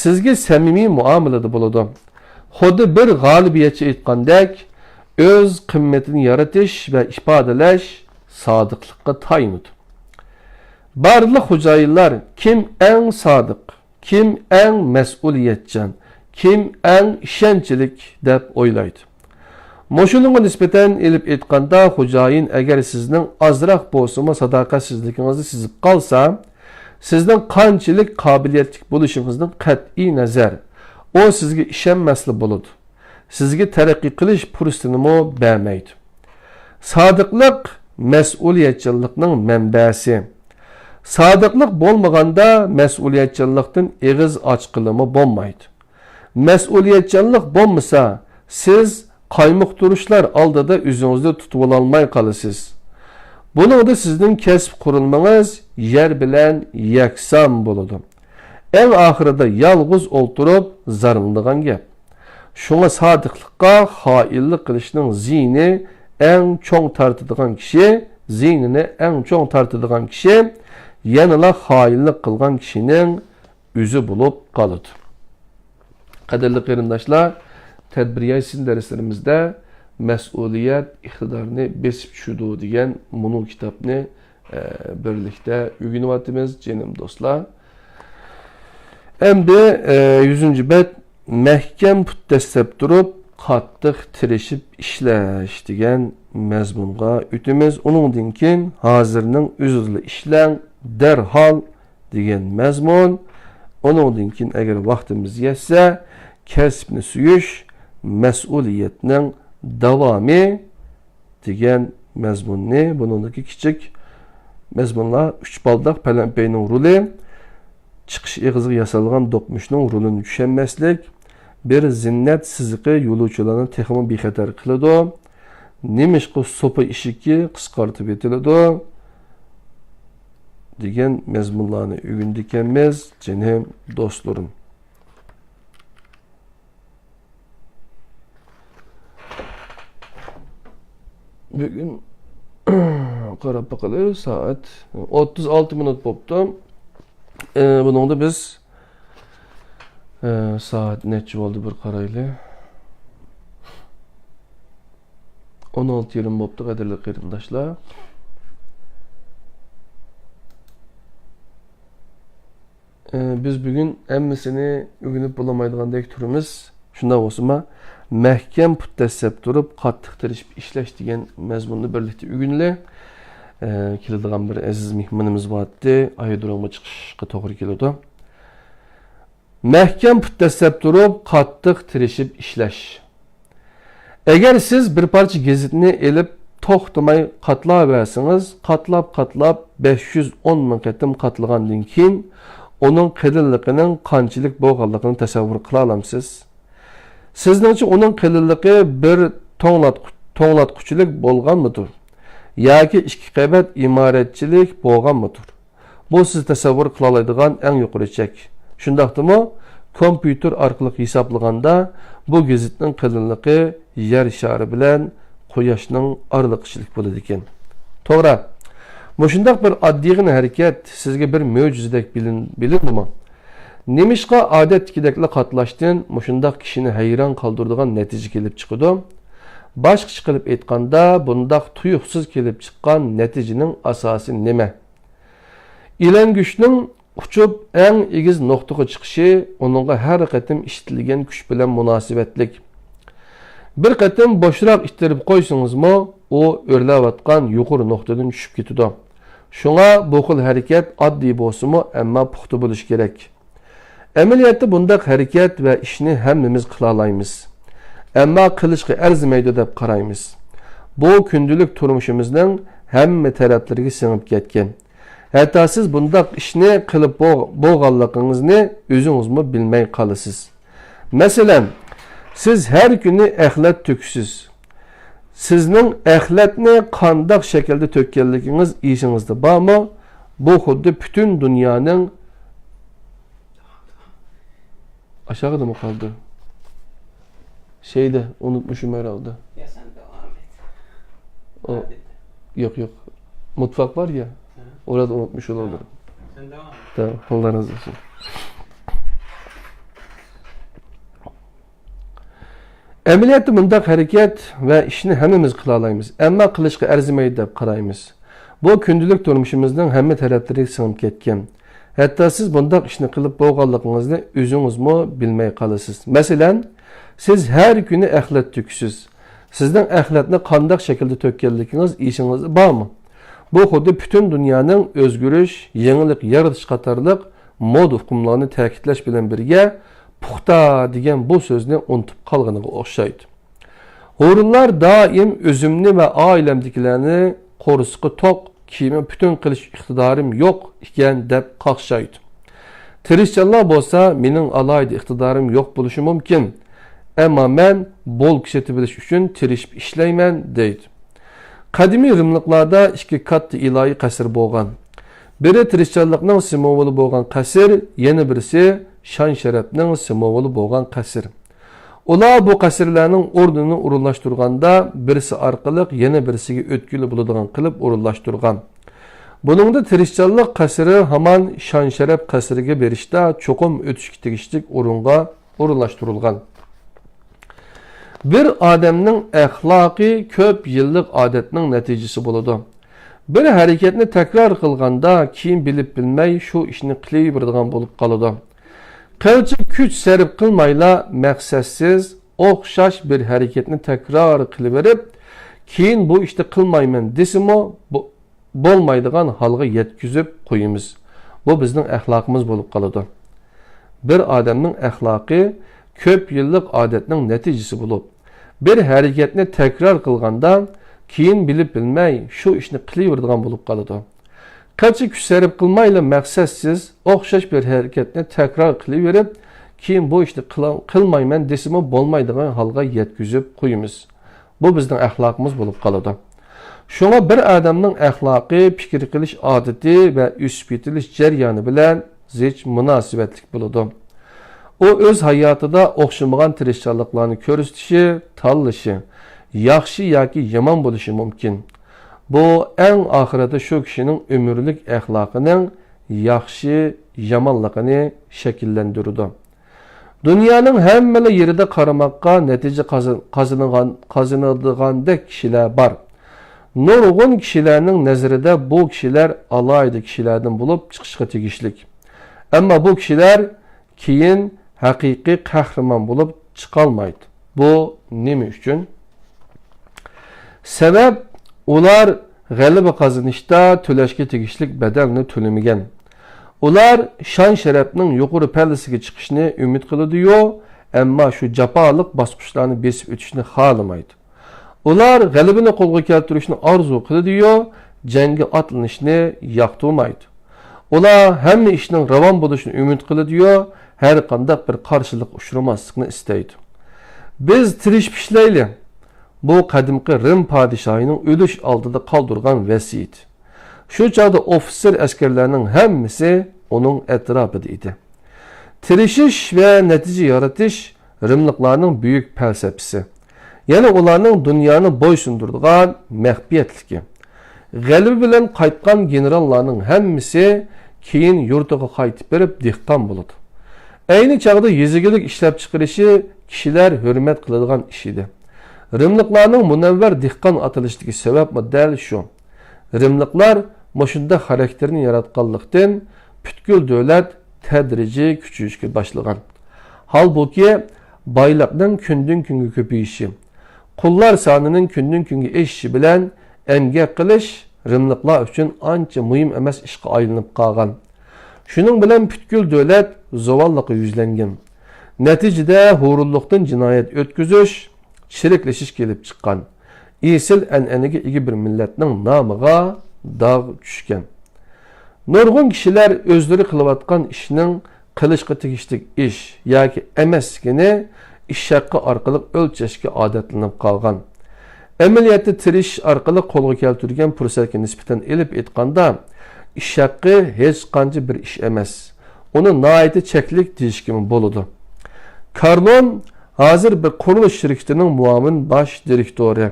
سىزگە سەمىمىي مۇئامىلىدە بولىدۇ. خۇددى بىر غالىبىيەتچى ئېيتقاندەك، ئۆز قىممىتىنى يارىتىش ۋە ئىپادىلەش سادىقلىققا تايىنىدۇ. بارلىق خوجايىنلار، كىم ئەڭ سادىق، كىم ئەڭ مەسئۇلىيەتچان، كىم ئەڭ ئىشەنچلىك دەپ ئويلايدۇ. مۇشۇنىڭغا نىسبەتەن ئېلىپ ئېيتقاندا، خوجايىن ئەگەر سىزنىڭ ئازراق بولسىمۇ ساداقەتسىزلىكىڭىزنى سېزىپ قالسا، سىزنىڭ قانچىلىك قابىلىيەتلىك بولۇشىڭىزدىن قەتئىي نەزەر، ئۇ سىزگە ئىشەنمەسلا بولىدۇ. سىزگە تەرەققىي قىلىش پۇرسىتىنىمۇ بەرمەيدۇ. سادىقلىق مەسئۇلىيەتچانلىقنىڭ مەنبەسى. سادىقلىق بولمىغاندا، مەسئۇلىيەتچانلىقتىن ئېغىز ئاچقىلىمۇ بولمايدۇ. مەسئۇلىيەتچانلىق بولمىسا، سىز قايمۇقتۇرۇشلار ئالدىدا ئۆزىڭىزنى تۇتۇۋالالماي قالىسىز. بۇنىڭدا سىزنىڭ كەسىپ قۇرۇلمىڭىز يەر بىلەن يەكسان بولىدۇ. ئەڭ ئاخىرىدا يالغۇز ئولتۇرۇپ زارلىنىدىغان گەپ. شۇڭا سادىقلىققا خائىنلىق قىلىشنىڭ زىيىنى ئەڭ چوڭ تارتىدىغان كىشى زىيىنىنى ئەڭ چوڭ تارتىدىغان كىشى يەنىلا خائىنلىق قىلغان كىشىنىڭ ئۆزى بولۇپ قالىدۇ. قەدىرلىك قېرىنداشلار، تەدبىر ياسىن دەرسلىرىمىزدە مەسئۇلىيەت ئىقتىدارنى بېسىپ چۈشىدۇ دېگەن مۇنۇ كىتابنى، ئە، بىرلىكتە ئۆگىنىۋاتىمىز، جېنىم دوستلار. ئەمدى، ئە، يۈزىنچى بەت، مەھكەم پۇت دەسسەپ تۇرۇپ، قاتتىق تىرىشىپ ئىشلەش دېگەن مەزمۇنغا ئۆتىمىز. ئۇنىڭدىن كېيىن ھازىرنىڭ ئۆزىدىلا ئىشلەڭ، دەرھال دېگەن مەزمۇن. ئۇنىڭدىن كېيىن ئەگەر ۋاقتىمىز يەتسە، كەسىپنى سۆيۈش، مەسئۇلىيەتنىڭ داۋامى دېگەن مەزمۇننى، بۇنىڭدىكى كىچىك مەزمۇنلار، ئۈچ بالداق پەلەمپەينىڭ رولى، چىقىش ئېغىزىغا ياسالغان دوقمۇشنىڭ رولىنى چۈشەنمەسلىك، بىر زىننەت سىزىقى يولۇچىلارنى تېخىمۇ بىخەتەر قىلىدۇ. نېمىشقا سوپا ئىشىكى قىسقارتىپ ئېتىلىدۇ؟ دېگەن مەزمۇنلارنى ئۆگىنىدىكەنمىز، جېنىم دوستلىرىم. بۈگۈن قاراپ باقىلى، سائەت ئوتتۇز ئالتە مىنۇت بوپتۇ. ئى، بۇنىڭدا بىز، ئى، سائەت نەچچە بولدى، بىر قارايلى. ئون ئالتە يېرىم بوپتۇ، قەدىرلىك قېرىنداشلار. ئى، بىز بۈگۈن ھەممىسىنى ئۆگىنىپ بولالمايدىغاندەك تۇرىمىز. شۇنداق بولسىمۇ، مەھكەم پۇت دەسسەپ تۇرۇپ، قاتتىق تىرىشىپ ئىشلەش دېگەن مەزمۇننى بىرلىكتە ئۆگىنىلى. ئى، كېلىدىغان بىر ئەزىز مېھمىنىمىز بارتتى، ئايرودرومغا چىقىشقا توغرا كېلىدۇ. مەھكەم پۇت دەسسەپ تۇرۇپ، قاتتىق تىرىشىپ ئىشلەش. ئەگەر سىز بىر پارچە گېزىتنى ئېلىپ، توختىماي قاتلاۋەرسىڭىز، قاتلاپ-قاتلاپ بەش يۈز ئون مىڭ قېتىم قاتلىغاندىن كېيىن، ئۇنىڭ قېلىنلىقىنىڭ قانچىلىك بولغانلىقىنى تەسەۋۋۇر قىلالامسىز؟ سىزنىڭچە ئۇنىڭ قېلىنلىقى بىر توڭلاتقۇ-، توڭلاتقۇچىلىك بولغانمىدۇر؟ ياكى ئىككى قەۋەت ئىمارەتچىلىك بولغانمىدۇر؟ بۇ سىز تەسەۋۋۇر قىلالايدىغان ئەڭ يۇقىرى چەك. شۇنداقتىمۇ، كومپيۇتېر ئارقىلىق ھېسابلىغاندا، بۇ گېزىتنىڭ قېلىنلىقى يەر شارى بىلەن قۇياشنىڭ ئارىلىقىچىلىك بولىدىكەن. توغرا، مۇشۇنداق بىر ئاددىيغىنە ھەرىكەت سىزگە بىر مۆجىزىدەك بىلىن-، بىلىندىمۇ؟ نېمىشقا ئادەتتىكىدەكلا قاتلاشتىن مۇشۇنداق كىشىنى ھەيران قالدۇرىدىغان نەتىجە كېلىپ چىقىدۇ؟ باشقىچە قىلىپ ئېيتقاندا، بۇنداق تۇيۇقسىز كېلىپ چىققان نەتىجىنىڭ ئاساسى نېمە؟ ئىلەڭگۈچنىڭ ئۇچۇپ ئەڭ ئېگىز نۇقتىغا چىقىشى ئۇنىڭغا ھەر قېتىم ئىشلىتىلگەن كۈچ بىلەن مۇناسىۋەتلىك. بىر قېتىم بوشراق ئىتتىرىپ قويسىڭىزمۇ، ئۇ ئۆرلەۋاتقان يۇقىرى نۇقتىدىن چۈشۈپ كېتىدۇ. شۇڭا بۇ خىل ھەرىكەت ئاددىي بولسىمۇ، ئەمما پۇختا بولۇشى كېرەك. ئەمەلىيەتتە بۇنداق ھەرىكەت ۋە ئىشنى ھەممىمىز قىلالايمىز. ئەمما قىلىشقا ئەرزىمەيدۇ دەپ قارايمىز. بۇ كۈندىلىك تۇرمۇشىمىزنىڭ ھەممە تەرەپلىرىگە سىڭىپ كەتكەن. ھەتتا سىز بۇنداق ئىشنى قىلىپ بو-، بولغانلىقىڭىزنى ئۆزىڭىزمۇ بىلمەي قالىسىز. مەسىلەن، سىز ھەر كۈنى ئەخلەت تۆكىسىز. سىزنىڭ ئەخلەتنى قانداق شەكىلدە تۆككەنلىكىڭىز ئېسىڭىزدە بارمۇ؟ بۇ خۇددى پۈتۈن دۇنيانىڭ، ئاشاغىدىمۇ قالدى؟ شەيدە، ئۇنتمۇشۇم ھەرھالدا. يا، سەن داۋام ئېت. ئۇ، يوق، يوق. مۇتفاق بار يا. ھە. ئوراد ئۇنتمۇش ئولدۇر. سەن داۋام ئېت. تامام، ئاللا رازى بولسۇن. ئەمەلىيەتتە مۇنداق ھەرىكەت ۋە ئىشنى ھەممىمىز قىلالايمىز، ئەمما قىلىشقا ئەرزىمەيدۇ دەپ قارايمىز. بۇ كۈندىلىك تۇرمۇشىمىزنىڭ ھەممە تەرەپلىرىگە سىڭىپ كەتكەن. ھەتتا سىز بۇنداق ئىشنى قىلىپ بولغانلىقىڭىزنى ئۆزىڭىزمۇ بىلمەي قالىسىز. مەسىلەن، سىز ھەر كۈنى ئەخلەت تۆكىسىز. سىزنىڭ ئەخلەتنى قانداق شەكىلدە تۆككەنلىكىڭىز ئېسىڭىزدە بارمۇ؟ بۇ خۇددى پۈتۈن دۇنيانىڭ ئۆزگىرىش، يېڭىلىق يارىتىش قاتارلىق مودا ئۇقۇملارنى تەكىتلەش بىلەن بىرگە، پۇختا دېگەن بۇ سۆزنى ئۇنتۇپ قالغىنىغا ئوخشايدۇ. ھۇرۇنلار دائىم ئۆزۈمنى ۋە ئائىلەمدىكىلەرنى قورسىقى توق، كىيىمى پۈتۈن قىلىش ئىقتىدارىم يوق ئىكەن دەپ قاقشايدۇ. تىرىشچانلار بولسا، مېنىڭ ئالاھىدە ئىقتىدارىم يوق بولۇشى مۇمكىن، ئەمما مەن بولكا سېتىۋېلىش ئۈچۈن تىرىشىپ ئىشلەيمەن، دەيدۇ. قەدىمىي رىملىقلاردا ئىككى كاتتا ئىلاھىي قەسىر بولغان. بىرى تىرىشچانلىقنىڭ سىمۋولى بولغان قەسىر، يەنە بىرسى شان-شەرەپنىڭ سىمۋولى بولغان قەسىر. ئۇلار بۇ قەسىرلەرنىڭ ئورنىنى ئورۇنلاشتۇرغاندا، بىرسى ئارقىلىق يەنە بىرسىگە ئۆتكىلى بولىدىغان قىلىپ ئورۇنلاشتۇرغان. بۇنىڭدا تىرىشچانلىق قەسىرى ھامان شان-شەرەپ قەسرىگە بېرىشتا چوقۇم ئۆتۈشكە تېگىشلىك ئورۇنغا ئورۇنلاشتۇرۇلغان. بىر ئادەمنىڭ ئەخلاقى كۆپ يىللىق ئادەتنىڭ نەتىجىسى بولىدۇ. بىر ھەرىكەتنى تەكرار قىلغاندا، كېيىن بىلىپ بىلمەي شۇ ئىشنى قىلىۋېرىدىغان بولۇپ قالىدۇ. قىلچە كۈچ سەرپ قىلمايلا، مەقسەتسىز، ئوخشاش بىر ھەرىكەتنى تەكرار قىلىۋېرىپ، كېيىن بۇ ئىشنى قىلمايمەن دېسىمۇ، بۇ، بولمايدىغان ھالغا يەتكۈزۈپ قويىمىز. بۇ بىزنىڭ ئەخلاقىمىز بولۇپ قالىدۇ. بىر ئادەمنىڭ ئەخلاقى كۆپ يىللىق ئادەتنىڭ نەتىجىسى بولۇپ، بىر ھەرىكەتنى تەكرار قىلغاندا، كېيىن بىلىپ بىلمەي شۇ ئىشنى قىلىۋېرىدىغان بولۇپ قالىدۇ. قىلچە كۈچ سەرپ قىلمايلا مەقسەتسىز، ئوخشاش بىر ھەرىكەتنى تەكرار قىلىۋېرىپ، كېيىن بۇ ئىشنى قىلا-، قىلمايمەن دېسىمۇ بولمايدىغان ھالغا يەتكۈزۈپ قويىمىز. بۇ بىزنىڭ ئەخلاقىمىز بولۇپ قالىدۇ. شۇڭا بىر ئادەمنىڭ ئەخلاقى پىكىر قىلىش ئادىتى ۋە ئۆسۈپ يېتىلىش جەريانى بىلەن زىچ مۇناسىۋەتلىك بولىدۇ. ئۇ ئۆز ھاياتىدا ئوخشىمىغان تىرىشچانلىقلارنى كۆرسىتىشى، تاللىشى، ياخشى ياكى يامان بولۇشى مۇمكىن. بۇ ئەڭ ئاخىرىدا شۇ كىشىنىڭ ئۆمۈرلۈك ئەخلاقىنىڭ ياخشى، يامانلىقىنى شەكىللەندۈرىدۇ. دۇنيانىڭ ھەممىلا يېرىدە قارىماققا نەتىجە قازان-، قازىنىدىغان-، قازىنىدىغاندەك كىشىلەر بار. نۇرغۇن كىشىلەرنىڭ نەزىرىدە بۇ كىشىلەر ئالاھىدە كىشىلەردىن بولۇپ چىقىشقا تېگىشلىك. ئەمما بۇ كىشىلەر كېيىن ھەقىقىي قەھرىمان بولۇپ چىقالمايدۇ. بۇ نېمە ئۈچۈن؟ سەۋەب، ئۇلار غەلىبە قازىنىشتا تۆلەشكە تېگىشلىك بەدەلنى تۆلىمىگەن. ئۇلار شان-شەرەپنىڭ يۇقىرى پەللىسىگە چىقىشنى ئۈمىد قىلىدۇ-يۇ، ئەمما شۇ جاپالىق باسقۇچلارنى بېسىپ ئۆتۈشنى خالىمايدۇ. ئۇلار غەلىبىنى قولغا كەلتۈرۈشنى ئارزۇ قىلىدۇ-يۇ، جەڭگە ئاتلىنىشنى ياقتۇرمايدۇ. ئۇلار ھەممە ئىشنىڭ راۋان بولۇشىنى ئۈمىد قىلىدۇ-يۇ، ھەر قانداق بىر قارشىلىققا ئۇچرىماسلىقنى ئىستەيدۇ. بىز تىرىشىپ ئىشلەيلى. بۇ قەدىمكى رىم پادىشاھىنىڭ ئۆلۈش ئالدىدا قالدۇرغان ۋەسىيىتى. شۇ چاغدا ئوفىتسېر ئەسكەرلەرنىڭ ھەممىسى ئۇنىڭ ئەتراپىدا ئىدى. تىرىشىش ۋە نەتىجە يارىتىش رىملىقلارنىڭ بۈيۈك پەلسەپىسى. يەنى ئۇلارنىڭ دۇنيانى بويسۇندۇرىدىغان مەخپىيەتلىكى. غەلىبە بىلەن قايتقان گېنېراللارنىڭ ھەممىسى كېيىن يۇرتىغا قايتىپ بېرىپ دېھقان بولىدۇ. ئەينى چاغدا يېزا ئىگىلىك ئىشلەپچىقىرىشى كىشىلەر ھۆرمەت قىلىدىغان ئىش ئىدى. رىملىقلارنىڭ مۇنەۋۋەر دېھقان ئاتىلىشىدىكى سەۋەبمۇ دەل شۇ. رىملىقلار مۇشۇنداق خاراكتېرنى ياراتقانلىقتىن، پۈتكۈل دۆلەت تەدرىجىي كۈچىيىشكە باشلىغان. ھالبۇكى، بايلىقنىڭ كۈندىن-كۈنگە كۆپىيىشى، قۇللار سانىنىڭ كۈندىن-كۈنگە ئېشىشى بىلەن ئەمگەك قىلىش رىملىقلار ئۈچۈن ئانچە مۇھىم ئەمەس ئىشقا ئايلىنىپ قالغان. شۇنىڭ بىلەن پۈتكۈل دۆلەت زۇۋانلىققا يۈزلەنگەن. نەتىجىدە ھۇرۇنلۇقتىن جىنايەت ئۆتكۈزۈش، چىرىكلىشىش كېلىپ چىققان. ئېسىل ئەنئەنىگە ئىگە بىر مىللەتنىڭ نامىغا داغ چۈشكەن. نۇرغۇن كىشىلەر ئۆزلىرى قىلىۋاتقان ئىشنىڭ قىلىشقا تېگىشلىك ئىش ياكى ئەمەسلىكىنى ئىش ھەققى ئارقىلىق ئۆلچەشكە ئادەتلىنىپ قالغان. ئەمەلىيەتتە تىرىشىش ئارقىلىق قولغا كەلتۈرگەن پۇرسەتكە نىسبەتەن ئېلىپ ئېيتقاندا، ئىش ھەققى ھېچقانچە بىر ئىش ئەمەس. ئۇنى ناھايىتى چەكلىك دېيىشكىمۇ بولىدۇ. كارلون ھازىر بىر قۇرۇلۇش شىركىتىنىڭ مۇئاۋىن باش دىرېكتورى.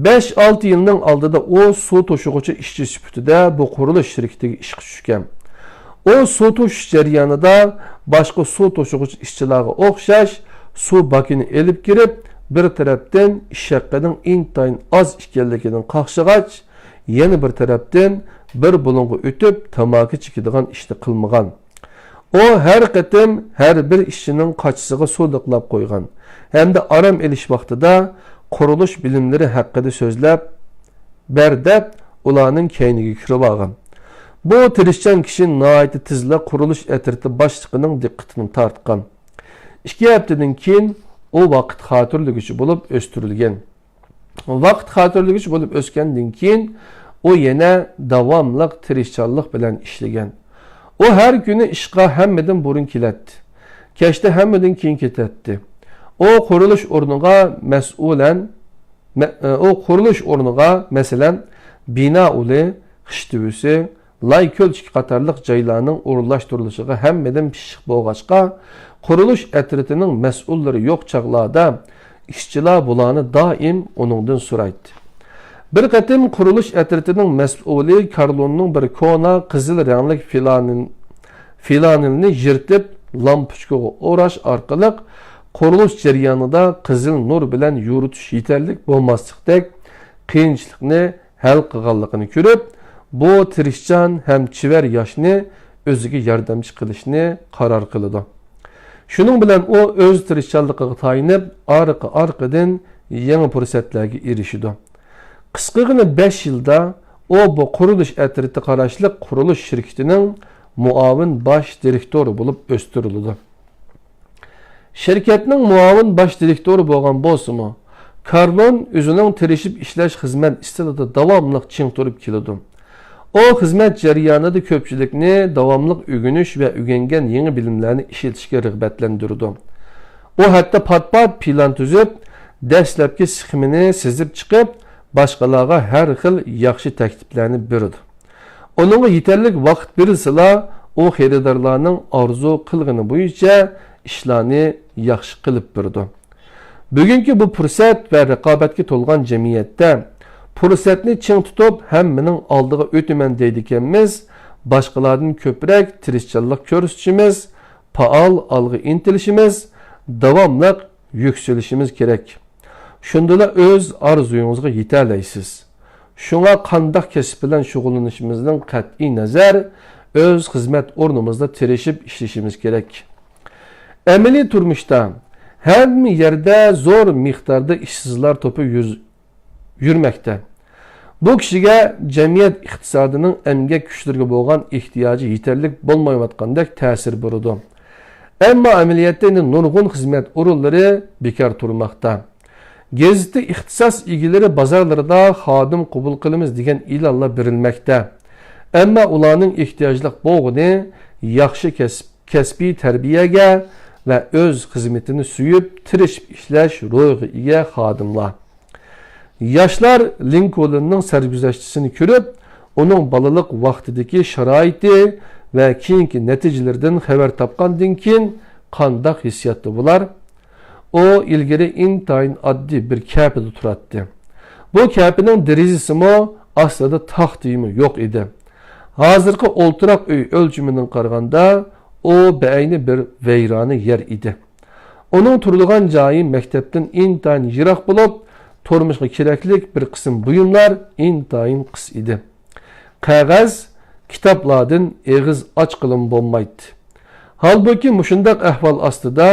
بەش-ئالتە يىلنىڭ ئالدىدا ئۇ سۇ توشۇغۇچى ئىشچى سۈپىتىدە بۇ قۇرۇلۇش شىركىتىگە ئىشقا چۈشكەن. ئۇ سۇ توشۇش جەريانىدا باشقا سۇ توشۇغۇچى ئىشچىلارغا ئوخشاش سۇ باكىنى ئېلىپ كىرىپ، بىر تەرەپتىن ئىش ھەققىنىڭ ئىنتايىن ئاز ئىكەنلىكىدىن قاقشىغاچ، يەنە بىر تەرەپتىن بىر بۇلۇڭغا ئۆتۈپ تاماكا چېكىدىغان ئىشنى قىلمىغان. ئۇ ھەر قېتىم ھەر بىر ئىشچىنىڭ قاچىسىغا سۇ لىقلاپ قويغان ھەمدە ئارام ئېلىش ۋاقتىدا قۇرۇلۇش بىلىملىرى ھەققىدە سۆزلەپ بەر دەپ، ئۇلارنىڭ كەينىگە كىرىۋالغان. بۇ تىرىشچان كىشى ناھايىتى تېزلا قۇرۇلۇش ئەترىتى باشلىقىنىڭ دىققىتىنى تارتقان. ئىككى ھەپتىدىن كېيىن ئۇ ۋاقىت خاتىرىلىگۈچى بولۇپ ئۆستۈرۈلگەن. ۋاقىت خاتىرىلىگۈچى بولۇپ ئۆسكەندىن كېيىن، ئۇ يەنە داۋاملىق تىرىشچانلىق بىلەن ئىشلىگەن. ئۇ ھەر كۈنى ئىشقا ھەممىدىن بۇرۇن كېلەتتى. كەچتە ھەممىدىن كېيىن كېتەتتى. ئۇ قۇرۇلۇش ئورنىغا مەسئۇلەن، مە-، ئۇ قۇرۇلۇش ئورنىغا، مەسىلەن، بىنا ئۇلى، خىش تۈۋىسى، لاي كۆلچىكى قاتارلىق جايلارنىڭ ئورۇنلاشتۇرۇلۇشىغا ھەممىدىن پىششىق بولغاچقا، قۇرۇلۇش ئەترىتىنىڭ مەسئۇللىرى يوق چاغلاردا ئىشچىلار بۇلارنى دائىم ئۇنىڭدىن سورايتتى. بىر قېتىم قۇرۇلۇش ئەترىتىنىڭ مەسئۇلى كارلوننىڭ بىر كونا قىزىل رەڭلىك فىلانىل-، فىلانىلنى يىرتىپ، لامپۇچكىغا ئوراش ئارقىلىق قۇرۇلۇش جەريانىدا قىزىل نۇر بىلەن يورۇتۇش يېتەرلىك بولماسلىقتەك قىيىنچىلىقنى ھەل قىلغانلىقىنى كۆرۈپ، بۇ تىرىشچان ھەم چېۋەر ياشنى ئۆزىگە ياردەمچى قىلىشنى قارار قىلىدۇ. شۇنىڭ بىلەن ئۇ ئۆز تىرىشچانلىقىغا تايىنىپ، ئارقا-ئارقىدىن يېڭى پۇرسەتلەرگە ئېرىشىدۇ. قىسقىغىنە بەش يىلدا ئۇ بۇ قۇرۇلۇش ئەترىتى قاراشلىق قۇرۇلۇش شىركىتىنىڭ مۇئاۋىن باش دىرېكتورى بولۇپ ئۆستۈرۈلىدۇ. شىركەتنىڭ مۇئاۋىن باش دىرېكتورى بولغان بولسىمۇ، كارلون ئۆزىنىڭ تىرىشىپ ئىشلەش خىزمەت ئىستىلىدا داۋاملىق چىڭ تۇرۇپ كېلىدۇ. ئۇ خىزمەت جەريانىدا كۆپچىلىكنى داۋاملىق ئۆگىنىش ۋە ئۆگەنگەن يېڭى بىلىملەرنى ئىشلىتىشكە رىغبەتلەندۈرىدۇ. ئۇ ھەتتا پات-پات پىلان تۈزۈپ، دەسلەپكى سخېمىنى سىزىپ چىقىپ، باشقىلارغا ھەر خىل ياخشى تەكلىپلەرنى بېرىدۇ. ئۇنىڭغا يېتەرلىك ۋاقىت بېرىلسىلا، ئۇ خېرىدارلارنىڭ ئارزۇ قىلغىنى بويىچە ئىشلارنى ياخشى قىلىپ بېرىدۇ. بۈگۈنكى بۇ پۇرسەت ۋە رىقابەتكە تولغان جەمئىيەتتە پۇرسەتنى چىڭ تۇتۇپ، ھەممىنىڭ ئالدىغا ئۆتىمەن دەيدىكەنمىز، باشقىلاردىن كۆپرەك تىرىشچانلىق كۆرسىتىشىمىز، پائال ئالغا ئىنتىلىشىمىز، داۋاملىق يۈكسىلىشىمىز كېرەك. شۇندىلا ئۆز ئارزۇيىڭىزغا يېتەلەيسىز. شۇڭا قانداق كەسىپ بىلەن شۇغۇللىنىشىمىزدىن قەتئىينەزەر، ئۆز خىزمەت ئورنىمىزدا تىرىشىپ ئىشلىشىمىز كېرەك. ئەمەلىي تۇرمۇشتا ھەممە يەردە زور مىقداردا ئىشسىزلار توپى يۈز-، يۈرمەكتە. بۇ كىشىگە جەمئىيەت ئىقتىسادىنىڭ ئەمگەك كۈچلىرىگە بولغان ئېھتىياجى يېتەرلىك بولمايۋاتقاندەك تەسىر بېرىدۇ. ئەمما ئەمەلىيەتتە يەنە نۇرغۇن خىزمەت ئورۇنلىرى بىكار تۇرماقتا. گېزىتتە ئىختىساس ئىگىلىرى بازارلىرىدا خادىم قوبۇل قىلىمىز دېگەن ئېلانلار بېرىلمەكتە. ئەمما ئۇلارنىڭ ئېھتىياجلىق بولغىنى ياخشى كەسىپ، كەسپىي تەربىيەگە ۋە ئۆز خىزمىتىنى سۆيۈپ، تىرىشىپ ئىشلەش روھىغا ئىگە خادىملار. ياشلار لىنكولننىڭ سەرگۈزەشتىسىنى كۆرۈپ، ئۇنىڭ بالىلىق ۋاقتىدىكى شارائىتى ۋە كېيىنكى نەتىجىلىرىدىن خەۋەر تاپقاندىن كېيىن قانداق ھېسسىياتتا بۇلار؟ ئۇ ئىلگىرى ئىنتايىن ئاددىي بىر كەپىدە تۇراتتى. بۇ كەپىنىڭ دېرىزىسىمۇ، ئاستىدا تاختىيىمۇ يوق ئىدى. ھازىرقى ئولتۇراق ئۆي ئۆلچىمىدىن قارىغاندا، ئۇ بەئەينى بىر ۋەيرانە يەر ئىدى. ئۇنىڭ تۇرىدىغان جايى مەكتەپتىن ئىنتايىن يىراق بولۇپ، تۇرمۇشقا كېرەكلىك بىر قىسىم بۇيۇملار ئىنتايىن قىس ئىدى. قەغەز، كىتابلاردىن ئېغىز ئاچقىلىمۇ بولمايتتى. ھالبۇكى، مۇشۇنداق ئەھۋال ئاستىدا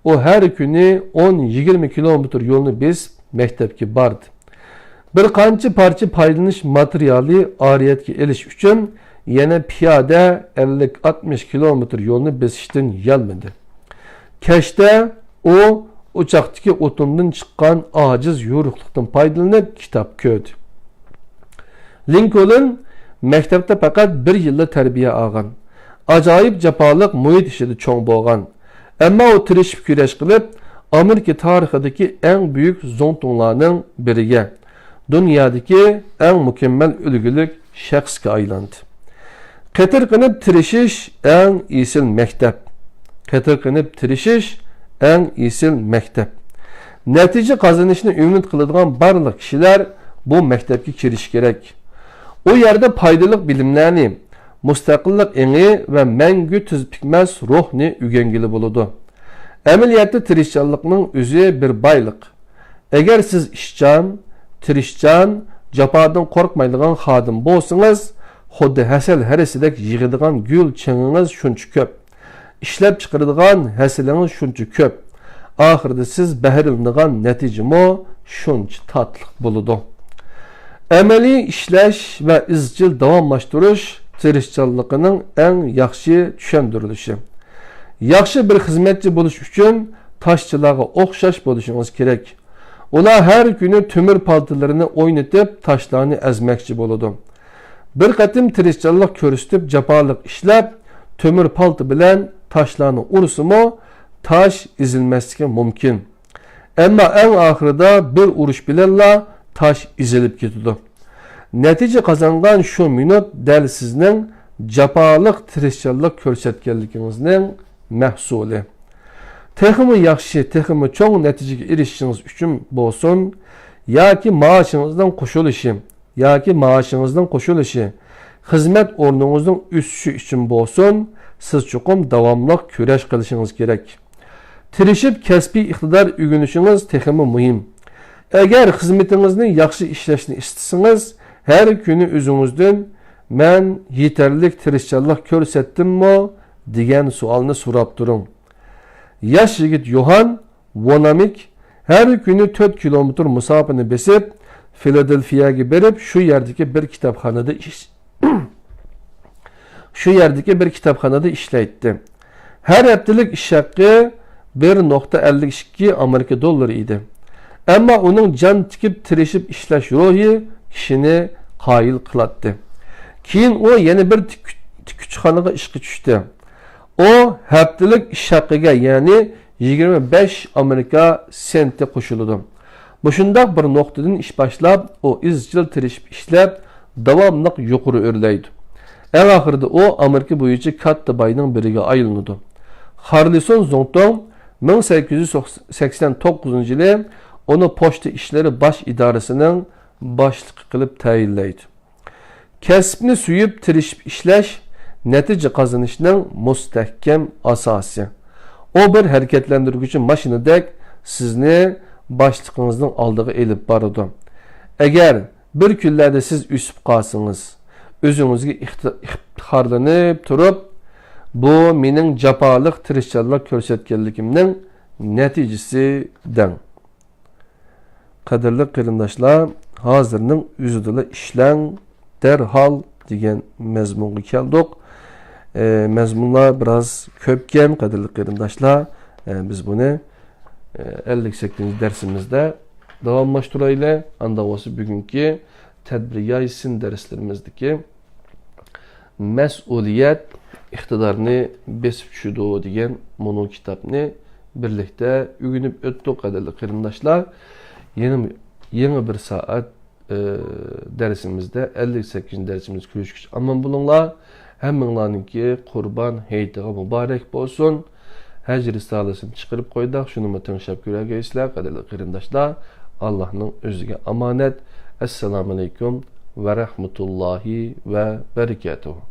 ئۇ ھەر كۈنى ئون يىگىرمە كىلومېتىر يولنى بېسىپ مەكتەپكە باردى. بىر قانچە پارچە پايدىلىنىش ماتېرىيالى ئارىيەتكە ئېلىش ئۈچۈن يەنە پىيادە ئەللىك ئاتمىش كىلومېتىر يولنى بېسىشتىن يانمىدى. كەچتە ئۇ ئوچاقتىكى ئوتۇندىن چىققان ئاجىز يورۇقلۇقتىن پايدىلىنىپ كىتاب كۆردى. لىنكولن مەكتەپتە پەقەت بىر يىللا تەربىيە ئالغان، ئاجايىپ جاپالىق مۇھىت ئىچىدە چوڭ بولغان. ئەمما ئۇ تىرىشىپ كۈرەش قىلىپ، ئامېرىكا تارىخىدىكى ئەڭ بۈيۈك زۇڭتۇڭلارنىڭ بىرىگە، دۇنيادىكى ئەڭ مۇكەممەل ئۈلگىلىك شەخسكە ئايلاندى. قېتىرقىنىپ تىرىشىش ئەڭ ئېسىل مەكتەپ. قېتىرقىنىپ تىرىشىش ئەڭ ئېسىل مەكتەپ. نەتىجە قازىنىشنى ئۈمىد قىلىدىغان بارلىق كىشىلەر بۇ مەكتەپكە كىرىشى كېرەك. ئۇ يەردە پايدىلىق بىلىملەرنى، مۇستەقىللىق ئېڭى ۋە مەڭگۈ تۈز پۈكمەس روھنى ئۆگەنگىلى بولىدۇ. ئەمەلىيەتتە تىرىشچانلىقنىڭ ئۆزى بىر بايلىق. ئەگەر سىز ئىشچان، تىرىشچان، جاپادىن قورقمايدىغان خادىم بولسىڭىز، خۇددى ھەسەل ھەرىسىدەك يىغىدىغان گۈل چېڭىڭىز شۇنچە كۆپ، ئىشلەپ چىقىرىدىغان ھەسىلىڭىز شۇنچە كۆپ، ئاخىرىدا سىز بەھرىلىنىدىغان نەتىجىمۇ شۇنچە تاتلىق بولىدۇ. ئەمەلىي ئىشلەش ۋە ئىزچىل داۋاملاشتۇرۇش تىرىشچانلىقىنىڭ ئەڭ ياخشى چۈشەندۈرۈلۈشى. ياخشى بىر خىزمەتچى بولۇش ئۈچۈن تاشچىلارغا ئوخشاش بولۇشىڭىز كېرەك. ئۇلار ھەر كۈنى تۆمۈر پالتىلىرىنى ئوينىتىپ، تاشلارنى ئەزمەكچى بولىدۇ. بىر قېتىم تىرىشچانلىق كۆرسىتىپ، جاپالىق ئىشلەپ، تۆمۈر پالتا بىلەن تاشلارنى ئۇرسىمۇ، تاش ئېزىلمەسلىكى مۇمكىن. ئەمما ئەڭ ئاخىرىدا بىر ئۇرۇش بىلەنلا تاش ئېزىلىپ كېتىدۇ. نەتىجە قازانغان شۇ مىنۇت دەل سىزنىڭ جاپالىق تىرىشچانلىق كۆرسەتكەنلىكىڭىزنىڭ مەھسۇلى. تېخىمۇ ياخشى، تېخىمۇ چوڭ نەتىجىگە ئېرىشىشىڭىز ئۈچۈن بولسۇن، ياكى مائاشىڭىزنىڭ قوشۇلۇشى، ياكى مائاشىڭىزنىڭ قوشۇلۇشى، خىزمەت ئورنىڭىزنىڭ ئۆسۈشى ئۈچۈن بولسۇن، سىز چوقۇم داۋاملىق كۈرەش قىلىشىڭىز كېرەك. تىرىشىپ كەسپىي ئىقتىدار ئۆگىنىشىڭىز تېخىمۇ مۇھىم. ئەگەر خىزمىتىڭىزنى ياخشى ئىشلەشنى ئىستىسىڭىز، ھەر كۈنى ئۆزىڭىزدىن، «مەن يېتەرلىك تىرىشچانلىق كۆرسەتتىممۇ؟» دېگەن سوئالنى سوراپ تۇرۇڭ. ياش يىگىت يوھان ۋونامىك ھەر كۈنى تۆت كىلومېتىر مۇساپىنى بېسىپ، فىلادېلفىيەگە بېرىپ، شۇ يەردىكى بىر كىتابخانىدا ئىش، شۇ يەردىكى بىر كىتابخانىدا ئىشلەيتتى. ھەر ھەپتىلىك ئىش ھەققى بىر نۇقتا ئەللىك ئىككى ئامېرىكا دوللىرى ئىدى. ئەمما ئۇنىڭ جان تىكىپ تىرىشىپ ئىشلەش روھى كىشىنى قايىل قىلاتتى. كېيىن ئۇ يەنە بىر تىك-، تىككۈچىخانىغا ئىشقا چۈشتى. ئۇ ھەپتىلىك ئىش ھەققىگە، يەنى يىگىرمە بەش ئامېرىكا سېنتى قوشۇلىدۇ. مۇشۇنداق بىر نۇقتىدىن ئىش باشلاپ، ئۇ ئىزچىل تىرىشىپ ئىشلەپ، داۋاملىق يۇقىرى ئۆرلەيدۇ. ئەڭ ئاخىرىدا ئۇ ئامېرىكا بويىچە كاتتا باينىڭ بىرىگە ئايلىنىدۇ. خارلىسون زۇڭتۇڭ مىڭ سەككىز يۈز سەكسەن توققۇزىنچى يىلى ئۇنى پوچتا ئىشلىرى باش ئىدارىسىنىڭ باشلىقى قىلىپ تەيىنلەيدۇ. كەسىپنى سۆيۈپ تىرىشىپ ئىشلەش نەتىجە قازىنىشنىڭ مۇستەھكەم ئاساسى. ئۇ بىر ھەرىكەتلەندۈرگۈچى ماشىنىدەك سىزنى باشلىقىڭىزنىڭ ئالدىغا ئېلىپ بارىدۇ. ئەگەر بىر كۈنلەردە سىز ئۆسۈپ قالسىڭىز، ئۆزىڭىزگە ئىخت-، ئىپتىخارلىنىپ تۇرۇپ، «بۇ مېنىڭ جاپالىق تىرىشچانلىق كۆرسەتكەنلىكىمنىڭ نەتىجىسى» دەڭ. قەدىرلىك قېرىنداشلار، ھازىرنىڭ ئۆزىدىلا ئىشلەڭ، دەرھال دېگەن مەزمۇنغا كەلدۇق. ئە، مەزمۇنلار بىراز كۆپكەن، قەدىرلىك قېرىنداشلار. ئە، بىز بۇنى، ئە، ئەللىك سەككىزىنچى دەرسىمىزدە داۋاملاشتۇرايلى. ئانداق بولسا بۈگۈنكى تەدبىر يايسىن دەرسلىرىمىزدىكى مەسئۇلىيەت ئىقتىدارنى بېسىپ چۈشىدۇ دېگەن مۇنۇ كىتابنى بىرلىكتە ئۆگىنىپ ئۆتتۇق، قەدىرلىك قېرىنداشلار. يېڭى، يېڭى بىر سائەت، ئى، دەرسىمىزدە، ئەللىك سەككىزىنچى دەرسىمىزدە كۆرۈشكىچە ئامان بولۇڭلار. ھەممىڭلارنىڭكى قۇربان ھېيتىغا مۇبارەك بولسۇن. ھەج رىسالىسىنى چىقىرىپ قويدۇق، شۇنىمۇ تىڭشاپ كۆرەلىگەيسىلەر، قەدىرلىك قېرىنداشلار. ئاللاھنىڭ ئۆزىگە ئامانەت. ئەسسالامۇ ئەلەيكۇم ۋە رەھمەتۇللاھى ۋە بەرىكاتۇھۇ.